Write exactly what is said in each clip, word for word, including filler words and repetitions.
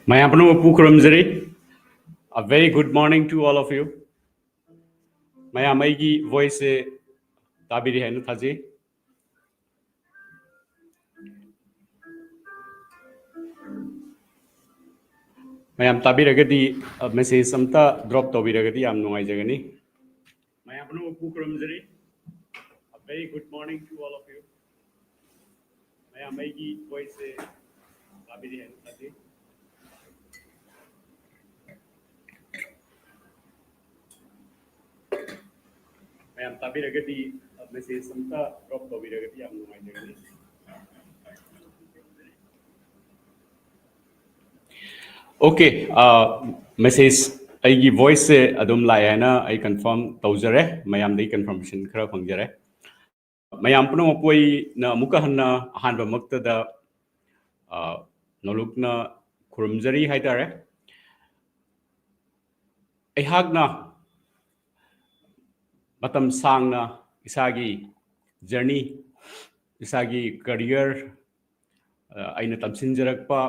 ꯃꯌꯥꯝ ꯄꯨꯝꯅꯃꯛꯄꯨ ꯈꯨꯔꯨꯝꯖꯔꯤ꯫ A very good morning to all of you. ꯃꯌꯥꯝ ꯑꯩꯒꯤ voice ꯁꯦ ꯇꯥꯕꯤꯔꯤ ꯍꯥꯏꯅ ꯊꯥꯖꯩ꯫ ꯃꯌꯥꯝ ꯇꯥꯕꯤꯔꯒꯗꯤ, ꯑ, message ꯑꯝꯇ drop ꯇꯧꯕꯤꯔꯒꯗꯤ ꯌꯥꯝ ꯅꯨꯡꯉꯥꯏꯖꯒꯅꯤ꯫ ꯃꯌꯥꯝ ꯄꯨꯝꯅꯃꯛꯄꯨ ꯈꯨꯔꯨꯝꯖꯔꯤ꯫ A very good morning to all of you. ꯃꯌꯥꯝ ꯑꯩꯒꯤ voice ꯁꯦ ꯇꯥꯕꯤꯔꯤ ꯍꯥꯏꯅ ꯊꯥꯖꯩ꯫ ꯃꯌꯥꯝ ꯇꯥꯕꯤꯔꯒꯗꯤ, ꯑ, message ꯑꯝꯇ drop ꯇꯧꯕꯤꯔꯒꯗꯤ ꯌꯥꯝ ꯅꯨꯡꯉꯥꯏꯖꯒꯅꯤ꯫ Okay, ꯑ, message ꯑꯩꯒꯤ voice ꯁꯦ ꯑꯗꯨꯝ ꯂꯥꯛꯑꯦ ꯍꯥꯏꯅ ꯑꯩ confirm ꯇꯧꯖꯔꯦ꯫ ꯃꯌꯥꯝꯗꯒꯤ confirmation ꯈꯔ ꯐꯪꯖꯔꯦ꯫ ꯃꯌꯥꯝ ꯄꯨꯝꯅꯃꯛꯄꯨ ꯑꯩꯅ ꯑꯃꯨꯛꯀ ꯍꯟꯅ ꯑꯍꯥꯟꯕꯃꯛꯇꯗ, ꯑ, ꯅꯣꯂꯨꯛꯅ ꯈꯨꯔꯨꯝꯖꯔꯤ ꯍꯥꯏꯇꯥꯔꯦ꯫ ꯑꯩꯍꯥꯛꯅ ꯃꯇꯝ ꯁꯥꯡꯅ ꯏꯁꯥꯒꯤ journey, ꯏꯁꯥꯒꯤ career, ꯑ, ꯑꯩꯅ ꯇꯝꯁꯤꯟꯖꯔꯛꯄ,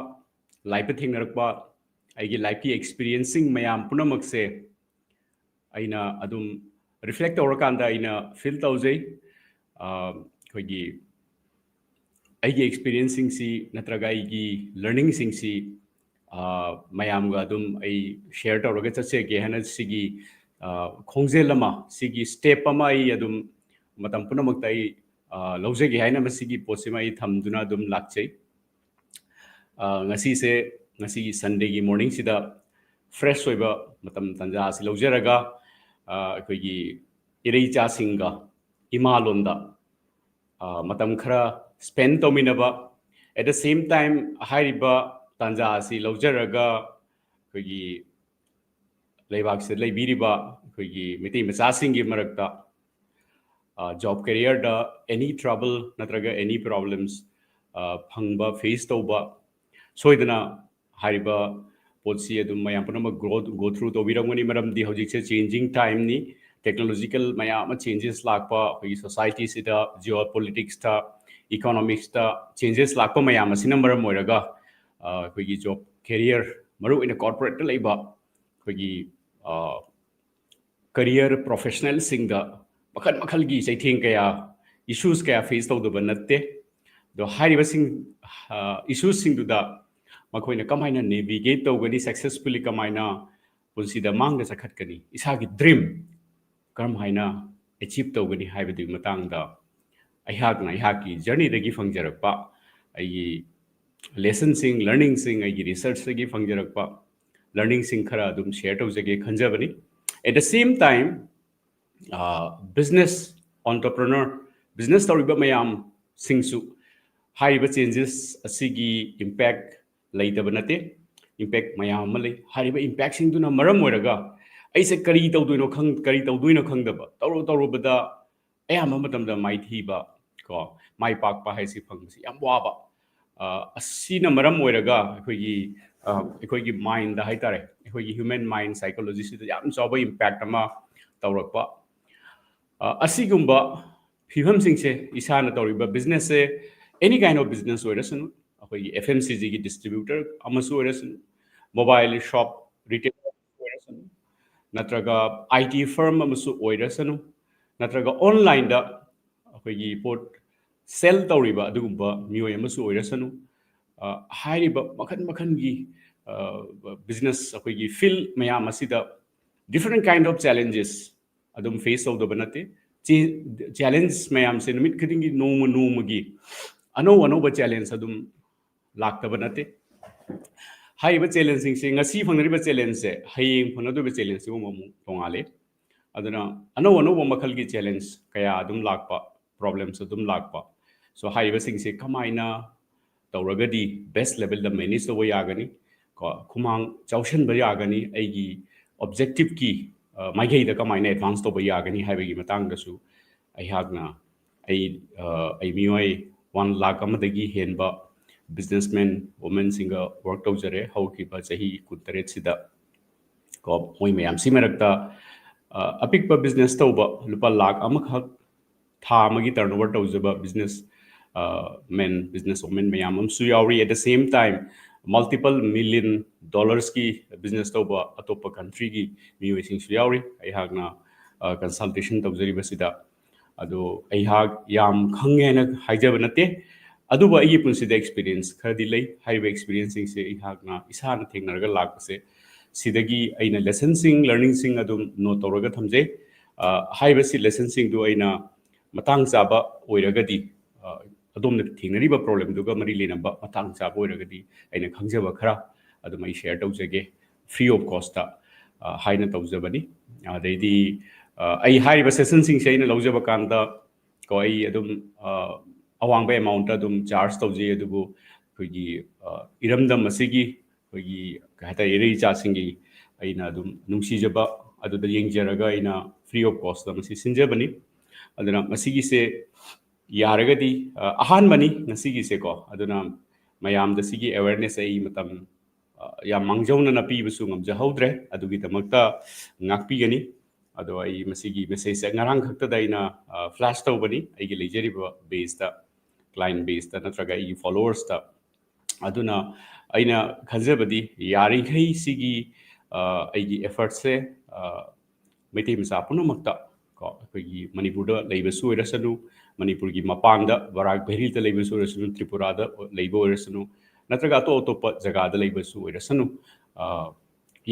life ꯇ ꯊꯦꯡꯅꯔꯛꯄ, ꯑꯩꯒꯤ life ꯀꯤ experiencing ꯃꯌꯥꯝ ꯄꯨꯝꯅꯃꯛꯁꯦ ꯑꯩꯅ ꯑꯗꯨꯝ reflect ꯇꯧꯔꯀꯥꯟꯗ ꯑꯩꯅ feel ꯇꯧꯖꯩ꯫ ꯑ, ꯑꯩꯈꯣꯏꯒꯤ ꯑꯩꯒꯤ experience ꯁꯤꯡꯁꯤ ꯅꯠꯇ꯭ꯔꯒ ꯑꯩꯒꯤ learning ꯁꯤꯡꯁꯤ, ꯑ, ꯃꯌꯥꯝꯒ ꯑꯗꯨꯝ ꯑꯩ share ꯇꯧꯔꯒ ꯆꯠꯆꯒꯦ ꯍꯥꯏꯅ ꯁꯤꯒꯤ, ꯑ, ꯈꯣꯡꯖꯦꯜ ꯑꯃ, ꯁꯤꯒꯤ step ꯑꯃ ꯑꯩ ꯑꯗꯨꯝ ꯃꯇꯝ ꯄꯨꯝꯅꯃꯛꯇ ꯑꯩ, ꯑ, ꯂꯧꯖꯒꯦ ꯍꯥꯏꯅ ꯃꯁꯤꯒꯤ ꯄꯣꯠꯁꯤꯃ ꯑꯩ ꯊꯝꯗꯨꯅ ꯑꯗꯨꯝ ꯂꯥꯛꯆꯩ꯫ ꯑ, ꯉꯁꯤꯁꯦ, ꯉꯁꯤꯒꯤ Sunday ꯒꯤ morning ꯁꯤꯗ fresh ꯑꯣꯏꯕ ꯃꯇꯝ ꯇꯥꯟꯖꯥ ꯑꯁꯤ ꯂꯧꯖꯔꯒ, ꯑ, ꯑꯩꯈꯣꯏꯒꯤ ꯏꯔꯩꯆꯥꯁꯤꯡꯒ ꯏꯃꯥ ꯂꯣꯟꯗ, ꯑ, ꯃꯇꯝ ꯈꯔ spend ꯇꯧꯃꯤꯟꯅꯕ, at the same time ꯍꯥꯏꯔꯤꯕ ꯇꯥꯟꯖꯥ ꯑꯁꯤ ꯂꯧꯖꯔꯒ ꯑꯩꯈꯣꯏꯒꯤ ꯂꯩꯕꯥꯛꯁꯤꯗ ꯂꯩꯕꯤꯔꯤꯕ ꯑꯩꯈꯣꯏꯒꯤ ꯃꯩꯇꯩ ꯃꯆꯥꯁꯤꯡꯒꯤ ꯃꯔꯛꯇ, ꯑ, job career ꯗ any trouble ꯅꯠꯇ꯭ꯔꯒ any problems, ꯑ, ꯐꯪꯕ, face ꯇꯧꯕ, ꯁꯣꯏꯗꯅ ꯍꯥꯏꯔꯤꯕ ꯄꯣꯠꯁꯤ ꯑꯗꯨꯝ ꯃꯌꯥꯝ ꯄꯨꯝꯅꯃꯛ grow, go through ꯇꯧꯕꯤꯔꯝꯒꯅꯤ꯫ ꯃꯔꯝꯗꯤ ꯍꯧꯖꯤꯛꯁꯦ changing time ꯅꯤ, technological ꯃꯌꯥꯝ ꯑꯃ changes ꯂꯥꯛꯄ, ꯑꯩꯈꯣꯏꯒꯤ society ꯁꯤꯗ, geopolitics ꯇ, economics ꯇ changes ꯂꯥꯛꯄ ꯃꯌꯥꯝ ꯑꯁꯤꯅ ꯃꯔꯝ ꯑꯣꯏꯔꯒ, ꯑ, ꯑꯩꯈꯣꯏꯒꯤ job career, ꯃꯔꯨ ꯑꯣꯏꯅ corporate ꯇ ꯂꯩꯕ ꯑꯩꯈꯣꯏꯒꯤ career professional ꯁꯤꯡꯗ ꯃꯈꯜ ꯃꯈꯜꯒꯤ ꯆꯩꯊꯦꯡ ꯀꯌꯥ, issues ꯀꯌꯥ face ꯇꯧꯗꯕ ꯅꯠꯇꯦ꯫ ꯑꯗꯣ ꯍꯥꯏꯔꯤꯕꯁꯤꯡ issues ꯁꯤꯡꯗꯨꯗ ꯃꯈꯣꯏꯅ ꯀꯃꯥꯏꯅ navigate ꯇꯧꯒꯅꯤ, successfully ꯀꯃꯥꯏꯅ ꯄꯨꯟꯁꯤꯗ ꯃꯥꯡꯗ ꯆꯠꯈꯠꯀꯅꯤ, ꯏꯁꯥꯒꯤ dream ꯀꯔꯝ ꯍꯥꯏꯅ achieve ꯇꯧꯒꯅꯤ ꯍꯥꯏꯕꯗꯨꯒꯤ ꯃꯇꯥꯡꯗ ꯑꯩꯍꯥꯛꯅ ꯑꯩꯍꯥꯛꯀꯤ journey ꯗꯒꯤ ꯐꯪꯖꯔꯛꯄ ꯑꯩꯒꯤ lesson ꯁꯤꯡ, learning ꯁꯤꯡ, ꯑꯩꯒꯤ research ꯇꯒꯤ ꯐꯪꯖꯔꯛꯄ learning ꯁꯤꯡ ꯈꯔ ꯑꯗꯨꯝ share ꯇꯧꯖꯒꯦ ꯈꯟꯖꯕꯅꯤ꯫ At the same time, business entrepreneur, business ꯇꯧꯔꯤꯕ ꯃꯌꯥꯝꯁꯤꯡꯁꯨ ꯍꯥꯏꯔꯤꯕ changes ꯑꯁꯤꯒꯤ impact ꯂꯩꯇꯕ ꯅꯠꯇꯦ꯫ Impact ꯃꯌꯥꯝ ꯑꯃ ꯂꯩ꯫ ꯍꯥꯏꯔꯤꯕ impact ꯁꯤꯡꯗꯨꯅ ꯃꯔꯝ ꯑꯣꯏꯔꯒ ꯑꯩꯁꯦ ꯀꯔꯤ ꯇꯧꯗꯣꯏꯅꯣ ꯈꯪ-, ꯀꯔꯤ ꯇꯧꯗꯣꯏꯅꯣ ꯈꯪꯗꯕ, ꯇꯧꯔꯨ ꯇꯧꯔꯨꯕꯗ ꯑꯌꯥꯝꯕ ꯃꯇꯝꯗ ꯃꯥꯏꯊꯤꯕ ꯀꯣ, ꯃꯥꯏ ꯄꯥꯛꯄ ꯍꯥꯏꯁꯤ ꯐꯪꯕꯁꯤ ꯌꯥꯝ ꯋꯥꯕ꯫ ꯑꯁꯤꯅ ꯃꯔꯝ ꯑꯣꯏꯔꯒ ꯑꯩꯈꯣꯏꯒꯤ, ꯑꯩꯈꯣꯏꯒꯤ mind ꯗ ꯍꯥꯏꯇꯥꯔꯦ, ꯑꯩꯈꯣꯏꯒꯤ human mind psychology ꯁꯤꯗ ꯌꯥꯝ ꯆꯥꯎꯕ impact ꯑꯃ ꯇꯧꯔꯛꯄ꯫ ꯑꯁꯤꯒꯨꯝꯕ ꯐꯤꯕꯝꯁꯤꯡꯁꯦ ꯏꯁꯥꯅ ꯇꯧꯔꯤꯕ business say, any kind of business ꯑꯣꯏꯔꯁꯅꯨ, ꯑꯩꯈꯣꯏꯒꯤ F M C G ꯒꯤ distributor ꯑꯃꯁꯨ ꯑꯣꯏꯔꯁꯅꯨ, mobile shop retailer ꯑꯣꯏꯔꯁꯅꯨ, ꯅꯠꯇ꯭ꯔꯒ I T firm ꯑꯃꯁꯨ ꯑꯣꯏꯔꯁꯅꯨ, ꯅꯠꯇ꯭ꯔꯒ online ꯗ ꯑꯩꯈꯣꯏꯒꯤ ꯄꯣꯠ sell ꯇꯧꯔꯤꯕ ꯑꯗꯨꯒꯨꯝꯕ ꯃꯤꯑꯣꯏ ꯑꯃꯁꯨ ꯑꯣꯏꯔꯁꯅꯨ, ꯍꯥꯏꯔꯤꯕ ꯃꯈꯜ ꯃꯈꯜꯒꯤ business ꯑꯩꯈꯣꯏꯒꯤ field ꯃꯌꯥꯝ ꯑꯁꯤꯗ different kind of challenges ꯑꯗꯨꯝ face ꯇꯧꯗꯕ ꯅꯠꯇꯦ꯫ Challenge ꯃꯌꯥꯝꯁꯦ ꯅꯨꯃꯤꯠ ꯈꯨꯗꯤꯡꯒꯤ, ꯅꯣꯡꯃ ꯅꯣꯡꯃꯒꯤ ꯑꯅꯧ ꯑꯅꯧꯕ challenge ꯑꯗꯨꯝ ꯂꯥꯛꯇꯕ ꯅꯠꯇꯦ꯫ ꯍꯥꯏꯔꯤꯕ challenge ꯁꯤꯡꯁꯦ, ꯉꯁꯤ ꯐꯪꯅꯔꯤꯕ challenge ꯁꯦ ꯍꯌꯦꯡ ꯐꯪꯅꯗꯣꯏꯕ challenge ꯁꯤꯒꯨꯝꯕ ꯑꯃꯨꯛ ꯇꯣꯡꯉꯥꯜꯂꯦ꯫ ꯑꯗꯨꯅ ꯑꯅꯧ ꯑꯅꯧꯕ ꯃꯈꯜꯒꯤ challenge ꯀꯌꯥ ꯑꯗꯨꯝ ꯂꯥꯛꯄ, problems ꯑꯗꯨꯝ ꯂꯥꯛꯄ꯫ So ꯍꯥꯏꯔꯤꯕꯁꯤꯡꯁꯦ ꯀꯃꯥꯏꯅ ꯇꯧꯔꯒꯗꯤ best level ꯗ manage ꯇꯧꯕ ꯌꯥꯒꯅꯤ, ꯀꯣ, ꯈꯨꯃꯥꯡ ꯆꯥꯎꯁꯤꯟꯕ ꯌꯥꯒꯅꯤ, ꯑꯩꯒꯤ objective ꯀꯤ ꯃꯥꯏꯀꯩꯗ ꯀꯃꯥꯏꯅ advance ꯇꯧꯕ ꯌꯥꯒꯅꯤ ꯍꯥꯏꯕꯒꯤ ꯃꯇꯥꯡꯗꯁꯨ ꯑꯩꯍꯥꯛꯅ ꯑꯩ, ꯑꯩ ꯃꯤꯑꯣꯏ one lakh ꯑꯃꯗꯒꯤ ꯍꯦꯟꯕ businessman women ꯁꯤꯡꯒ work ꯇꯧꯖꯔꯦ ꯍꯧꯈꯤꯕ ꯆꯍꯤ ꯀꯨꯟꯇꯔꯦꯠ ꯁꯤꯗ꯫ ꯀꯣ, ꯃꯣꯏ ꯃꯌꯥꯝꯁꯤ ꯃꯔꯛꯇ ꯑꯄꯤꯛꯄ business ꯇꯧꯕ, ꯂꯨꯄꯥ ꯂꯥꯈ ꯑꯃꯈꯛ ꯊꯥ ꯑꯃꯒꯤ turnover ꯇꯧꯖꯕ business men, business women ꯃꯌꯥꯝ ꯑꯃꯁꯨ ꯌꯥꯎꯔꯤ꯫ At the same time, multiple million dollarsꯀꯤ business ꯇꯧꯕ ꯑꯇꯣꯞꯄ countryꯒꯤ ꯃꯤꯑꯣꯏꯁꯤꯡꯁꯨ ꯌꯥꯎꯔꯤ꯫ ꯑꯩꯍꯥꯛꯅ consultation ꯇꯧꯖꯔꯤꯕꯁꯤꯗ ꯑꯗꯣ ꯑꯩꯍꯥꯛ ꯌꯥꯝ ꯈꯪꯉꯦ ꯍꯥꯏꯅ ꯍꯥꯏꯖꯕ ꯅꯠꯇꯦ, ꯑꯗꯨꯕꯨ ꯑꯩꯒꯤ ꯄꯨꯟꯁꯤꯗ experience ꯈꯔꯗꯤ ꯂꯩ꯫ ꯍꯥꯏꯔꯤꯕ experienceꯁꯤꯡꯁꯦ ꯑꯩꯍꯥꯛꯅ ꯏꯁꯥꯅ ꯊꯦꯡꯅꯔꯒ ꯂꯥꯛꯄꯁꯦ, ꯁꯤꯗꯒꯤ ꯑꯩꯅ lessonꯁꯤꯡ, learningꯁꯤꯡ ꯑꯗꯨꯝ note ꯇꯧꯔꯒ ꯊꯝꯖꯩ꯫ ꯍꯥꯏꯔꯤꯕꯁꯤ lessonꯁꯤꯡꯗꯨ ꯑꯩꯅ ꯃꯇꯥꯡ ꯆꯥꯕ ꯑꯣꯏꯔꯒꯗꯤ, ꯑꯗꯣꯝꯅ ꯊꯦꯡꯅꯔꯤꯕ problemꯗꯨꯒ ꯃꯔꯤ ꯂꯩꯅꯕ ꯃꯇꯥꯡ ꯆꯥꯕ ꯑꯣꯏꯔꯒꯗꯤ ꯑꯩꯅ ꯈꯪꯖꯕ ꯈꯔ ꯑꯗꯨꯝ ꯑꯩ share ꯇꯧꯖꯒꯦ꯫ Free of costꯇ ꯍꯥꯏꯅ ꯇꯧꯖꯕꯅꯤ꯫ ꯑꯗꯩꯗꯤ ꯑꯩ ꯍꯥꯏꯔꯤꯕ sessionꯁꯤꯡꯁꯦ ꯑꯩꯅ ꯂꯧꯖꯕ ꯀꯥꯟꯗ ꯀꯣ, ꯑꯩ ꯑꯗꯨꯝ ꯑꯋꯥꯡꯕ amountꯇ ꯑꯗꯨꯝ charge ꯇꯧꯖꯩ, ꯑꯗꯨꯕꯨ ꯑꯩꯈꯣꯏꯒꯤ ꯏꯔꯝꯗꯝ ꯑꯁꯤꯒꯤ ꯑꯩꯈꯣꯏꯒꯤ ꯀꯩ ꯍꯥꯏꯇꯥꯔꯦ, ꯏꯔꯩ ꯏꯆꯥꯁꯤꯡꯒꯤ ꯑꯩꯅ ꯑꯗꯨꯝ ꯅꯨꯡꯁꯤꯖꯕ ꯑꯗꯨꯗ ꯌꯦꯡꯖꯔꯒ ꯑꯩꯅ free of costꯇ ꯃꯁꯤ ꯁꯤꯟꯖꯕꯅꯤ꯫ ꯑꯗꯨꯅ ꯃꯁꯤꯒꯤꯁꯦ ꯌꯥꯔꯒꯗꯤ ꯑꯍꯥꯟꯕꯅꯤ ꯉꯁꯤꯒꯤꯁꯦꯀꯣ, ꯑꯗꯨꯅ ꯃꯌꯥꯝꯗ ꯁꯤꯒꯤ awareness ꯑꯩ ꯃꯇꯝ ꯌꯥꯝ ꯃꯥꯡꯖꯧꯅꯅ ꯄꯤꯕꯁꯨ ꯉꯝꯖꯍꯧꯗ꯭ꯔꯦ, ꯑꯗꯨꯒꯤꯗꯃꯛꯇ ꯉꯥꯛꯄꯤꯒꯅꯤ꯫ ꯑꯗꯣ ꯑꯩ ꯃꯁꯤꯒꯤ messageꯁꯦ ꯉꯔꯥꯡ ꯈꯛꯇꯗ ꯑꯩꯅ flash ꯇꯧꯕꯅꯤ ꯑꯩꯒꯤ ꯂꯩꯖꯔꯤꯕ baseꯇ, client baseꯇ ꯅꯠꯇ꯭ꯔꯒ ꯑꯩꯒꯤ followersꯇ꯫ ꯑꯗꯨꯅ ꯑꯩꯅ ꯈꯟꯖꯕꯗꯤ ꯌꯥꯔꯤꯈꯩ ꯁꯤꯒꯤ ꯑꯩꯒꯤ effortꯁꯦ ꯃꯩꯇꯩ ꯃꯆꯥ ꯄꯨꯝꯅꯃꯛꯇ ꯀꯣ, ꯑꯩꯈꯣꯏꯒꯤ ꯃꯅꯤꯄꯨꯔꯗ ꯂꯩꯕꯁꯨ ꯑꯣꯏꯔꯁꯅꯨ, ꯃꯅꯤꯄꯨꯔꯒꯤ ꯃꯄꯥꯟꯗ ꯕꯔꯥꯛ ꯚꯦꯂꯤꯗ ꯂꯩꯕꯁꯨ ꯑꯣꯏꯔꯁꯅꯨ, ꯇ꯭ꯔꯤꯄꯨꯔꯥꯗ ꯂꯩꯕ ꯑꯣꯏꯔꯁꯅꯨ, ꯅꯠꯇ꯭ꯔꯒ ꯑꯇꯣꯞ ꯑꯇꯣꯞꯄ ꯖꯒꯥꯗ ꯂꯩꯕꯁꯨ ꯑꯣꯏꯔꯁꯅꯨ,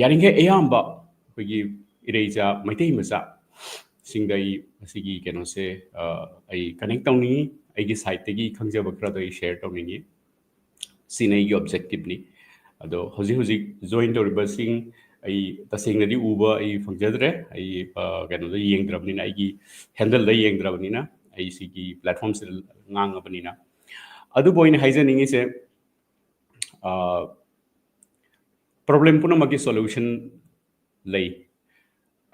ꯌꯥꯔꯤꯈꯩ ꯑꯌꯥꯝꯕ ꯑꯩꯈꯣꯏꯒꯤ ꯏꯔꯩꯆꯥ ꯃꯩꯇꯩ ꯃꯆꯥꯁꯤꯡꯗ ꯑꯩ ꯃꯁꯤꯒꯤ ꯀꯩꯅꯣꯁꯦ ꯑꯩ connect ꯇꯧꯅꯤꯡꯉꯤ꯫ ꯑꯩꯒꯤ sideꯇꯒꯤ ꯈꯪꯖꯕ ꯈꯔꯗꯣ ꯑꯩ share ꯇꯧꯅꯤꯡꯉꯤ꯫ ꯁꯤꯅ ꯑꯩꯒꯤ objectiveꯅꯤ꯫ ꯑꯗꯣ ꯍꯧꯖꯤꯛ ꯍꯧꯖꯤꯛ join ꯇꯧꯔꯤꯕꯁꯤꯡ ꯑꯩ ꯇꯁꯦꯡꯅꯗꯤ ꯎꯕ ꯑꯩ ꯐꯪꯖꯗ꯭ꯔꯦ꯫ ꯑꯩ ꯀꯩꯅꯣꯗ ꯌꯦꯡꯗ꯭ꯔꯕꯅꯤꯅ, ꯑꯩꯒꯤ handleꯗ ꯌꯦꯡꯗ꯭ꯔꯕꯅꯤꯅ, ꯑꯩ ꯁꯤꯒꯤ platformꯁꯤꯗ ꯉꯥꯡꯉꯕꯅꯤꯅ꯫ ꯑꯗꯨꯕꯨ ꯑꯩꯅ ꯍꯥꯏꯖꯅꯤꯡꯉꯤꯁꯦ, problem ꯄꯨꯝꯅꯃꯛꯀꯤ solution ꯂꯩ꯫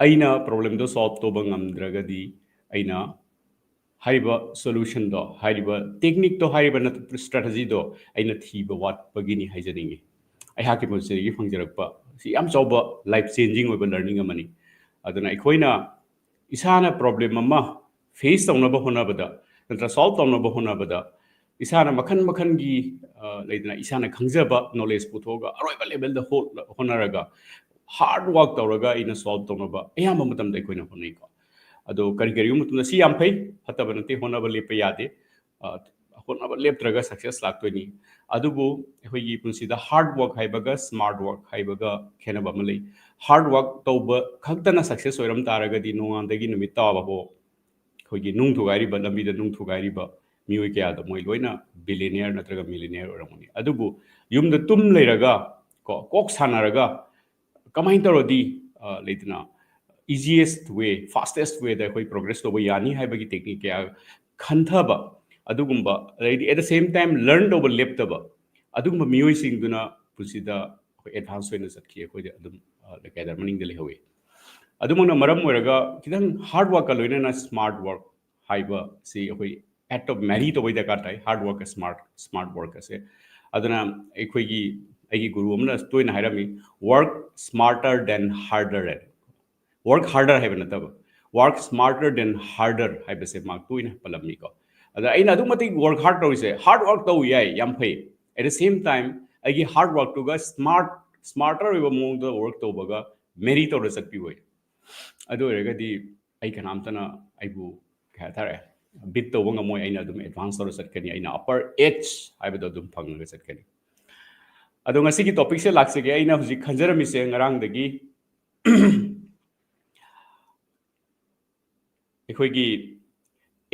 ꯑꯩꯅ problemꯗꯣ solve ꯇꯧꯕ ꯉꯝꯗ꯭ꯔꯒꯗꯤ ꯑꯩꯅ ꯍꯥꯏꯔꯤꯕ solutionꯗꯣ, ꯍꯥꯏꯔꯤꯕ techniqueꯇꯣ, ꯍꯥꯏꯔꯤꯕ ꯅꯠ-, strategyꯗꯣ ꯑꯩꯅ ꯊꯤꯕ ꯋꯥꯠꯄꯒꯤꯅꯤ ꯍꯥꯏꯖꯅꯤꯡꯉꯤ꯫ ꯑꯩꯍꯥꯛꯀꯤ ꯄꯨꯟꯁꯤꯗꯒꯤ ꯐꯪꯖꯔꯛꯄ ꯁꯤ ꯌꯥꯝ ꯆꯥꯎꯕ life changing ꯑꯣꯏꯕ learning ꯑꯃꯅꯤ꯫ ꯑꯗꯨꯅ ꯑꯩꯈꯣꯏꯅ ꯏꯁꯥꯅ problem ꯑꯃ face ꯇꯧꯅꯕ ꯍꯣꯠꯅꯕꯗ, ꯅꯠꯇ꯭ꯔ solve ꯇꯧꯅꯕ ꯍꯣꯠꯅꯕꯗ, ꯏꯁꯥꯅ ꯃꯈꯜ ꯃꯈꯜꯒꯤ, ꯑ, ꯂꯩꯗꯅ, ꯏꯁꯥꯅ ꯈꯪꯖꯕ knowledge ꯄꯨꯊꯣꯛꯑꯒ ꯑꯔꯣꯏꯕ level ꯗ ꯍꯣꯠ-, ꯍꯣꯠꯅꯔꯒ, hard work ꯇꯧꯔꯒ ꯑꯩꯅ solve ꯇꯧꯅꯕ ꯑꯌꯥꯝꯕ ꯃꯇꯝꯗ ꯑꯩꯈꯣꯏꯅ ꯍꯣꯠꯅꯩꯀꯣ꯫ ꯑꯗꯣ ꯀꯔꯤ ꯀꯔꯤꯒꯨꯝꯕ ꯃꯇꯝꯗ ꯁꯤ ꯌꯥꯝ ꯐꯩ, ꯐꯠꯇꯕ ꯅꯠꯇꯦ, ꯍꯣꯠꯅꯕ ꯂꯦꯞꯄ ꯌꯥꯗꯦ꯫ ꯑ, ꯍꯣꯠꯅꯕ ꯂꯦꯞꯇ꯭ꯔꯒ success ꯂꯥꯛꯇꯣꯏꯅꯤ꯫ ꯑꯗꯨꯕꯨ ꯑꯩꯈꯣꯏꯒꯤ ꯄꯨꯟꯁꯤꯗ hard work ꯍꯥꯏꯕꯒ smart work ꯍꯥꯏꯕꯒ ꯈꯦꯠꯅꯕ ꯑꯃ ꯂꯩ꯫ Hard work ꯇꯧꯕ ꯈꯛꯇꯅ success ꯑꯣꯏꯔꯝ ꯇꯥꯔꯒꯗꯤ ꯅꯣꯡꯉꯥꯟꯗꯒꯤ ꯅꯨꯃꯤꯠ ꯇꯥꯕ ꯐꯥꯎ ꯑꯩꯈꯣꯏꯒꯤ ꯅꯨꯡ ꯊꯨꯒꯥꯏꯔꯤꯕ, ꯂꯝꯕꯤꯗ ꯅꯨꯡ ꯊꯨꯒꯥꯏꯔꯤꯕ ꯃꯤꯑꯣꯏ ꯀꯌꯥꯗꯣ ꯃꯣꯏ ꯂꯣꯏꯅ billionaire ꯅꯠꯇ꯭ꯔꯒ millionaire ꯑꯣꯏꯔꯝꯒꯅꯤ꯫ ꯑꯗꯨꯕꯨ ꯌꯨꯝꯗ ꯇꯨꯝ ꯂꯩꯔꯒ, ꯀꯣ, ꯀꯣꯛ ꯁꯥꯟꯅꯔꯒ ꯀꯃꯥꯏꯅ ꯇꯧꯔꯗꯤ, ꯑ, ꯂꯩꯗꯅ, easiest way, fastest way ꯗ ꯑꯩꯈꯣꯏ progress ꯇꯧꯕ ꯌꯥꯅꯤ ꯍꯥꯏꯕꯒꯤ technique ꯀꯌꯥ ꯈꯟꯊꯕ, ꯑꯗꯨꯒꯨꯝꯕ, ꯑꯗꯩꯗꯤ at the same time learn ꯇꯧꯕ ꯂꯦꯞꯇꯕ, ꯑꯗꯨꯒꯨꯝꯕ ꯃꯤꯑꯣꯏꯁꯤꯡꯗꯨꯅ ꯄꯨꯟꯁꯤꯗ ꯑꯩꯈꯣꯏ advance ꯑꯣꯏꯅ ꯆꯠꯈꯤ, ꯑꯩꯈꯣꯏꯗ ꯑꯗꯨꯝ, ꯑ, ꯀꯩ ꯍꯥꯏꯇꯥꯔꯦ, ꯃꯅꯤꯡꯗ ꯂꯩꯍꯧꯋꯤ꯫ ꯑꯗꯨꯃꯛꯅ ꯃꯔꯝ ꯑꯣꯏꯔꯒ ꯈꯤꯇꯪ hard work ꯀ ꯂꯣꯏꯅꯅ smart work ꯍꯥꯏꯕꯁꯤ ꯑꯩꯈꯣꯏ at the marry ꯇꯧꯕꯩ ꯗꯔꯀꯥꯔ ꯇꯥꯏ, hard work ꯀ smart, smart work ꯑꯁꯦ꯫ ꯑꯗꯨꯅ ꯑꯩꯈꯣꯏꯒꯤ, ꯑꯩꯒꯤ ꯒꯨꯔꯨ ꯑꯃꯅ ꯇꯣꯏꯅ ꯍꯥꯏꯔꯝꯃꯤ, "Work smarter than harder" ꯍꯥꯏꯅ꯫ Work harder ꯍꯥꯏꯕ ꯅꯠꯇꯕ, "Work smarter than harder" ꯍꯥꯏꯕꯁꯦ ꯃꯥ ꯇꯣꯏꯅ ꯄꯜꯂꯝꯃꯤꯀꯣ꯫ ꯑꯗ ꯑꯩꯅ ꯑꯗꯨꯛ ꯃꯇꯤꯛ work hard ꯇꯧꯔꯤꯁꯦ, hard work ꯇꯧ ꯌꯥꯏ, ꯌꯥꯝ ꯐꯩ, at the same time ꯑꯩꯒꯤ hard work ꯇꯨꯒ smart, smarter ꯑꯣꯏꯕ ꯃꯑꯣꯡꯗ work ꯇꯧꯕꯒ marry ꯇꯧꯔ ꯆꯠꯄꯤꯌꯨ꯫ ꯑꯗꯨ ꯑꯣꯏꯔꯒꯗꯤ ꯑꯩ ꯀꯅꯥꯝꯇꯅ ꯑꯩꯕꯨ, ꯀꯩ ꯍꯥꯏꯇꯥꯔꯦ, beat ꯇꯧꯕ ꯉꯝꯃꯣꯏ꯫ ꯑꯩꯅ ꯑꯗꯨꯝ advance ꯇꯧꯔ ꯆꯠꯀꯅꯤ, ꯑꯩꯅ upper edge ꯍꯥꯏꯕꯗꯣ ꯑꯗꯨꯝ ꯐꯪꯉꯒ ꯆꯠꯀꯅꯤ꯫ ꯑꯗꯣ ꯉꯁꯤꯒꯤ topic ꯁꯦ ꯂꯥꯛꯆꯒꯦ꯫ ꯑꯩꯅ ꯍꯧꯖꯤꯛ ꯈꯟꯖꯔꯝꯃꯤꯁꯦ ꯉꯔꯥꯡꯗꯒꯤ, ꯑꯩꯈꯣꯏꯒꯤ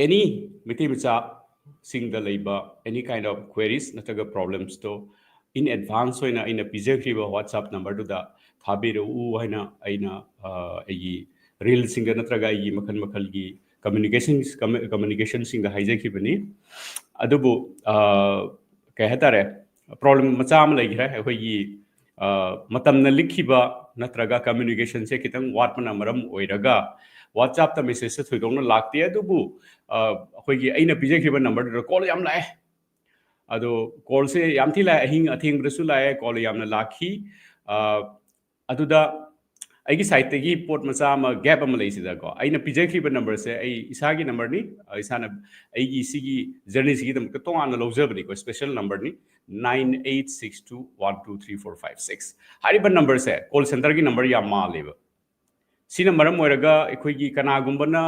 any ꯃꯩꯇꯩ ꯃꯆꯥꯁꯤꯡꯗ ꯂꯩꯕ any kind of queries ꯅꯠꯇ꯭ꯔꯒ problems ꯇꯣ in advance ꯑꯣꯏꯅ ꯑꯩꯅ ꯄꯤꯖꯈ꯭ꯔꯤꯕ WhatsApp number ꯗꯨꯗ ꯊꯥꯕꯤꯔꯛꯎ ꯍꯥꯏꯅ ꯑꯩꯅ, ꯑ, ꯑꯩꯒꯤ reel ꯁꯤꯡꯗ ꯅꯠꯇ꯭ꯔꯒ ꯑꯩꯒꯤ ꯃꯈꯜ ꯃꯈꯜꯒꯤ communication, commu-, communication ꯁꯤꯡꯗ ꯍꯥꯏꯖꯈꯤꯕꯅꯤ꯫ ꯑꯗꯨꯕꯨ, ꯑ, ꯀꯩ ꯍꯥꯏꯇꯥꯔꯦ, problem ꯃꯆꯥ ꯑꯃ ꯂꯩꯈ꯭ꯔꯦ꯫ ꯑꯩꯈꯣꯏꯒꯤ, ꯑ, ꯃꯇꯝꯅ ꯂꯤꯛꯈꯤꯕ ꯅꯠꯇ꯭ꯔꯒ communication ꯁꯦ ꯈꯤꯇꯪ ꯋꯥꯠꯄꯅ ꯃꯔꯝ ꯑꯣꯏꯔꯒ WhatsApp ꯇ message ꯁꯦ ꯊꯣꯏꯗꯣꯛꯅ ꯂꯥꯛꯇꯦ꯫ ꯑꯗꯨꯕꯨ, ꯑ, ꯑꯩꯈꯣꯏꯒꯤ ꯑꯩꯅ ꯄꯤꯖꯈꯤꯕ number ꯗꯨꯗ call ꯌꯥꯝ ꯂꯥꯛꯑꯦ꯫ ꯑꯗꯣ call ꯁꯦ ꯌꯥꯝ ꯊꯤ ꯂꯥꯛꯑꯦ, ꯑꯍꯤꯡ ꯑꯊꯦꯡꯕꯗꯁꯨ ꯂꯥꯛꯑꯦ, call ꯌꯥꯝꯅ ꯂꯥꯛꯈꯤ꯫ ꯑ, ꯑꯗꯨꯗ ꯑꯩꯒꯤ ꯁꯥꯏꯠꯇꯒꯤ ꯄꯣꯠ ꯃꯆꯥ ꯑꯃ, ꯒꯦꯞ ꯑꯃ ꯂꯩꯁꯤꯗꯀꯣ, ꯑꯩꯅ ꯄꯤꯖꯈꯤꯕ ꯅꯝꯕꯔꯁꯦ ꯑꯩ ꯏꯁꯥꯒꯤ ꯅꯝꯕꯔꯅꯤ, ꯏꯁꯥꯅ ꯑꯩꯒꯤ ꯁꯤꯒꯤ ꯖꯔꯅꯤꯁꯤꯒꯤꯗꯃꯛꯇ ꯇꯣꯉꯥꯟꯅ ꯂꯧꯖꯕꯅꯤꯀꯣ, special ꯅꯝꯕꯔꯅꯤ, nine eight six two one two three four five six꯫ ꯍꯥꯏꯔꯤꯕ ꯅꯝꯕꯔꯁꯦ ꯀꯣꯜ ꯁꯦꯟꯇꯔꯒꯤ ꯅꯝꯕꯔ ꯌꯥꯝ ꯃꯥꯜꯂꯦꯕ꯫ ꯁꯤꯅ ꯃꯔꯝ ꯑꯣꯏꯔꯒ ꯑꯩꯈꯣꯏꯒꯤ ꯀꯅꯥꯒꯨꯝꯕꯅ